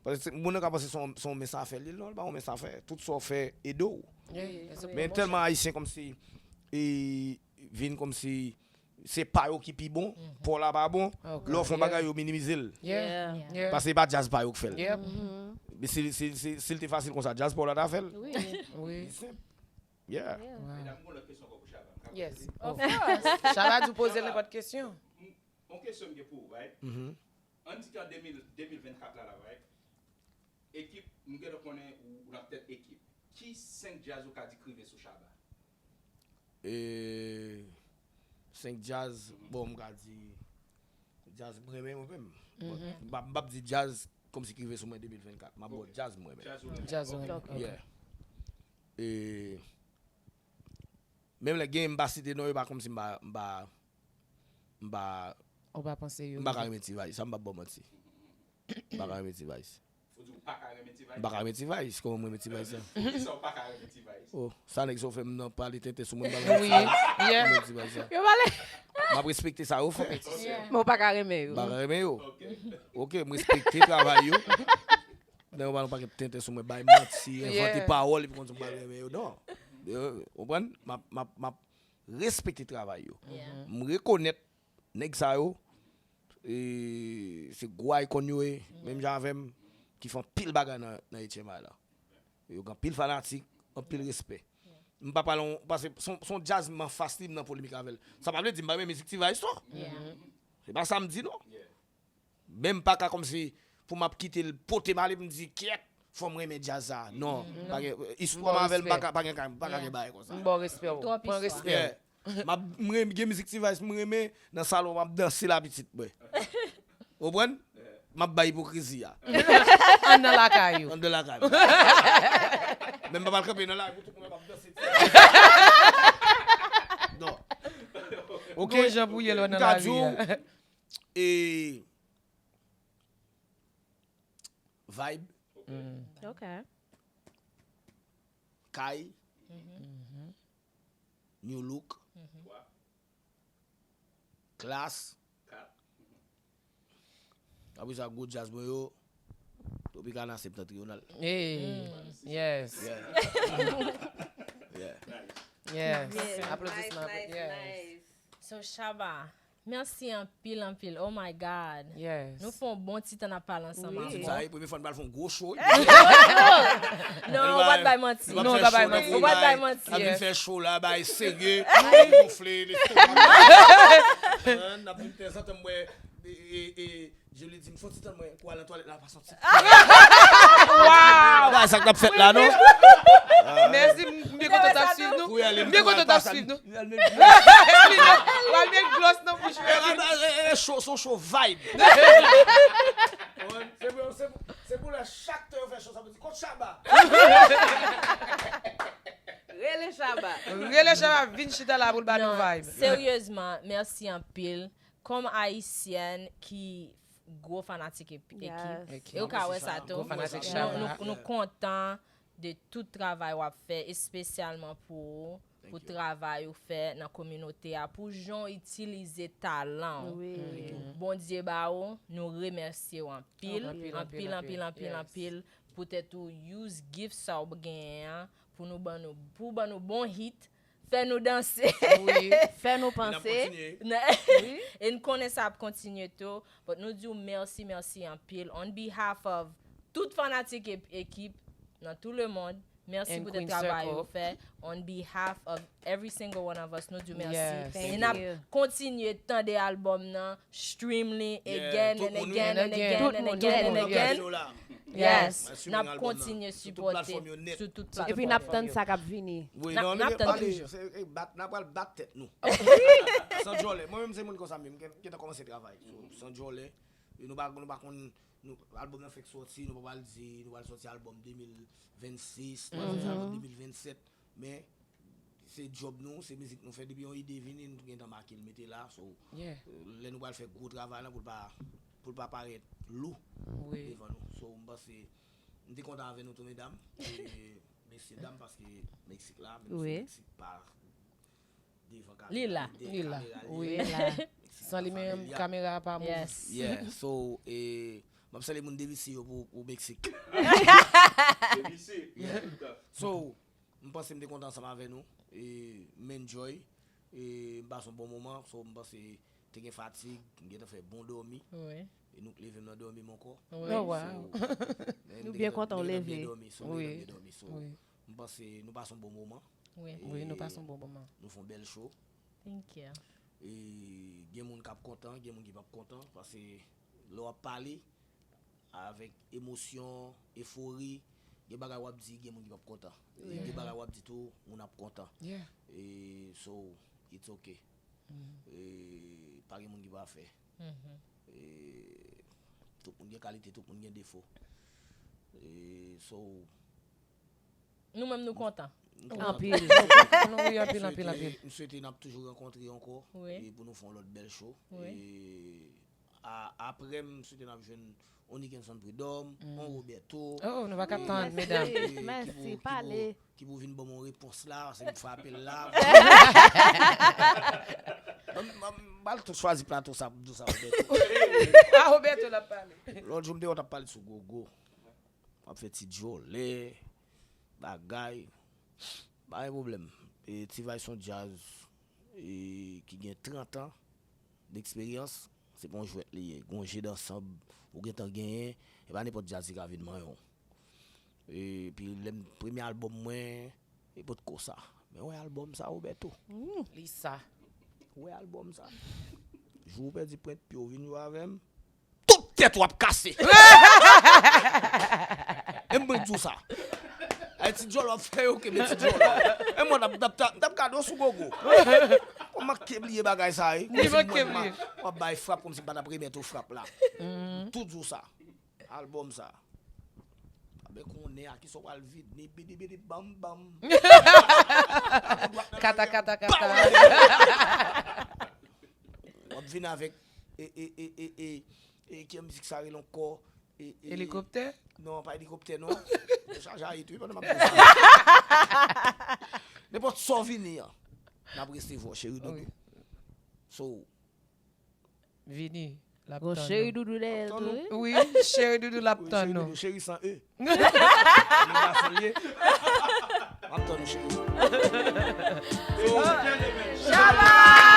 Paske se, moun nan ka panse se yon, se yon mens afè li, non, li pa yon mens afè. Tout sa w fè ede w. Men tèlman Ayisyen kòmsi, e, vin kòmsi se pa yo ki pi bon, pa w la pa bon, lè w fè yon bagay yo minimize l. Paske se pa djaz pa yo k fè l. Men si, si, si, si l te fasil konsa, djaz pa w la ta fè l. Wi. Li senp. Yeah. Medam, m gon lòt kesyon ankò pou Shabba. M ka poze l? Of course. Shabba di w poze l nenpòt kesyon. M, yon kesyon m gen pou ou, right? Ann di ke an de mil, de mil vennkat la, la, right? Ekip, nou gentan konnen ou, ou nan tèt Ekip. Ki senk djaz ou ka di k rive sou Shabba? E, senk djaz, bon, m ka di djaz m renmen mwen menm. Bon, m p ap, m p ap di djaz kòmsi k rive sou mwen de mil vennkat. M ap ba w djaz m renmen. Djaz ou renmen. Djaz ou renmen. Ok. Yeah. E, menm lè gen m pa site non, e pa kòmsi m pa, m pa, m pa, ou pa panse yo m pa ka renmen T-Vice, sa m p ap ba w manti. M pa ka renmen T-Vice. Ou di ou pa ka renmen T-Vice? M pa ka renmen T-Vice, kòman m renmen T-Vice la? Poukisa ou pa ka renmen T-Vice? Oh, sa nèg sa w fè m nan pale tenten sou mwen, m pa renmen T-Vice. M renmen T-Vice la. Yo pale. M ap respekte sa yo fè. Men ou pa ka renmen yo. M pa ka renmen yo. Ok, m respekte travay yo. Nèg yo pale yon pakèt tenten sou mwen, bay manti, envante pawòl, epi konn di m pa renmen yo. Non. Yo, ou konprann? M ap, m ap, m ap respekte travay yo. M rekonèt nèg sa yo, e, se gwo icon yo ye, menm jan avè m, ki fè anpil bagay nan, nan H M I la. Yo gen anpil fanatik, anpil respè. M pa pale yon, paske se yon, se yon djaz m anfas li, m nan polemik avè l. Sa pa vle di m pa renmen mizik T-Vice non. Se pa sa m di non. Men m pa ka kòmsi pou m ap kite l pote m ale pou m di, kyèt, fò m renmen djaz sa. Non, pa gen, istwa m avè l pa ka, pa gen, pa ka gen bagay konsa. M ba w respè w. Pran respè w. Yeah. M ap, m renmen, gen mizik T-Vice m renmen, nan salon m ap danse l a pitit mwen. Ou konprann? M ap bay ipokrizi a. Anndan lakay ou. Anndan lakay ou. Men m pa pral kanpe nan lari pou tout moun ap danse. Non. Ok. Gon jan pou ye lè w nan lari a. E vibe. Ok. Kay. New look. Class. Apre sa, gwo djaz mwen yo. Tropicana, Septentrional. Hey. Yes. Yeah. Yeah. Yes. Yes, Aplodisman. Nice, nice, Yes. Nice. So, Shabba, mèsi anpil, anpil. Oh my God. Yes. Nou fè yon bon ti tan n ap pale ansanm Wi. avè w. Sa e premye fwa n pral fè yon gwo show. Non, ou pa t bay manti. Non, ou pa bay manti. Ou pa t bay manti. N ap vin Yes. fè show la, bay serye, gonfle lestomak. N ap vin tanzantan m wè e, e, e, Julie di m fè yon ti tan mwen pou al nan twalèt la pa soti. Wow! Bagay sa k ap fèt la non. Mèsi, m byen kontan t ap swiv nou. Pou y ale M byen kontan t ap swiv nou. Pou y ale Pral met glos nan bouch. E, e, e, e, show, se yon show vibe. Se pou, se pou, se pou lè chak tan yo fè show sa pou di kot Shabba. Rele Shabba. Rele Shabba vin chita la pou l ba nou Non, vibe. Seryezman, mèsi anpil. Kòm ayisyèn ki gwo fanatik ep- ekip, Yes. Ok. e ou ka wè sa tou. Gwo fanatik Nou, Shabba. nou, nou kontan de tout travay w ap fè, espesyalman pou ou, pou travay ou fè nan kominote a, pou jan w itilize talan w. Wi. Bondye ba ou, nou remèsye w anpil, Anpil, anpil, anpil, anpil, Yes. anpil, poutèt ou use gift sa w genyen an, pou nou ban nou, pou ban nou bon hit, fè nou danse. Wi. Fè nou N ap panse. kontinye. E n konnen sa ap kontinye tou. But nou di w mèsi, mèsi anpil. On behalf of tout fanatik e- ekip nan tout le monde, mèsi And pou tout Queen travay Circle. Ou fè. On behalf of every single one of us, nou di w mèsi. Yes. E Thank n ap you. Kontinye tande album nan, stream li Yeah, again tout and moun, again wi. and again and Tout again moun, and wi. again. Yo la. Yes, Mwen stream n ap album nan. Kontinye Sou tout platfòm sipòte yo net. Sou tout Epi n ap platfòm. Tann sa k ap vini. Wi, N ap- non, n ap nou tann pale, toujou. Se, e, bat, n ap pral bat tèt nou. San djòlè. Mwen menm se moun konsa menm, m gen tan kòmanse travay. So, san djòlè. E nou pa, nou pa konn, nou, album nan fèk sòti, nou pa pral di, nou pral sòti album de mil vennsis, nou pral sòti album de mil vennsèt. Men, se djòb nou, se mizik nou fè. Depi yon ide vini, nou gen tan make l mete la. So, Yeah. lè nou pral fè gwo travay la pou l pa, pou l pa parèt lou Wi. Devan nou. So, m panse, m te kontan avè nou tou, medam. E mesye dam, paske Meksik la, menm si Wi. Meksik pa devan Li la. kamera, Li la. kamera, Wi. li la. San li menm, kamera pa bon. Yes. Yeah, so, e, m ap salye moun D V C yo pou, pou Meksik. Devise. So, m panse m te kontan ansanm avè nou. E, m enjoy. E, m pase yon bon moman. So, m panse te gen fatig. M gentan fè bon dòmi. Wi. E nou k leve m nan dòmi m ankò. Wi. Oh, wow. So, men m Nou te byen gentan- kontan w m te gentan leve. Byen dòmi, so, m te Wi. gentan byen dòmi, so. Wi. M panse nou pase yon bon moman. Wi. Wi, nou pase yon bon moman. Nou fè yon bèl show. Thank you. E gen moun k ap kontan, gen moun ki p ap kontan. Paske lè w ap pale avèk emosyon, efori, gen bagay w ap di, gen moun ki p ap kontan. E gen bagay w ap di tou, moun ap kontan. Yeah. E so, it's ok. E pa gen moun ki pafè. E tout moun gen kalite, tout moun gen defo. E so, Nou menm nou kontan. m kontan. Anpil. Nou wi, anpil, anpil, anpil. M swete n ap toujou rankontre ankò. Wi. E pou nou fè yon lòt bèl show. Wi. E a- apre, m swete n ap jwenn yon Nickenson Prud'homme, yon Roberto. Oh, nou pa ka tann, medam. E ki pou- Mèsi, ki pou- pale. Ki pou vin ban mwen yon repons la, se m frape l la. M- m- M al tou chwazi plato sa pou m di w sa, Roberto. A Roberto l ap pale. Lòt jou, m te wè w t ap pale sou Gogo. W ap fè ti djòlè, bagay. Pa gen pwoblèm. E T-Vice se yon djaz e, ki gen trant an deksperyans. Se pa yon jwèt li ye. Gon je dansanm ou gentan genyen. E pa nenpòt djaz ki ka vin manyen w. Epi lè m premye albòm mwen, e potko sa. Men wè albòm sa, Roberto. Li sa. Wè albòm sa. Jou ou pèdi pwent pye w vin jwe avè m, tout tèt w ap kase. E mwen k di w sa. Ay ti djòl w ap fè yo kenbe ti djòl. E mwen t ap, t ap, t ap, t ap gade w sou Gogo. Manke bliye bagay sa, wi. Li manke bliye. M ap bay frap kòmsi m pa t ap remèt ou frap la. Tout jou sa. Albòm sa. Aben konnen a kisa w pral vini, bidi bidi bam bam. Kata kata kata. W ap vin avèk e e e e e e ki mizik sa rele ankò? E- e- Elikoptè? Non, pa elikoptè non. Yo chaje ayit wi pandan m ap di. Nenpòt sa w vini an, n ap resevwa w cheri doudou. So, Vini. L ap Gon tann cheri nou. Doudou dèyè l tou wi. Wi, cheri Doudou l ap wi, tann cheri nou. doudou, cheri san e. Li gason l ye. M ap tann ou cheri. So, Shabba!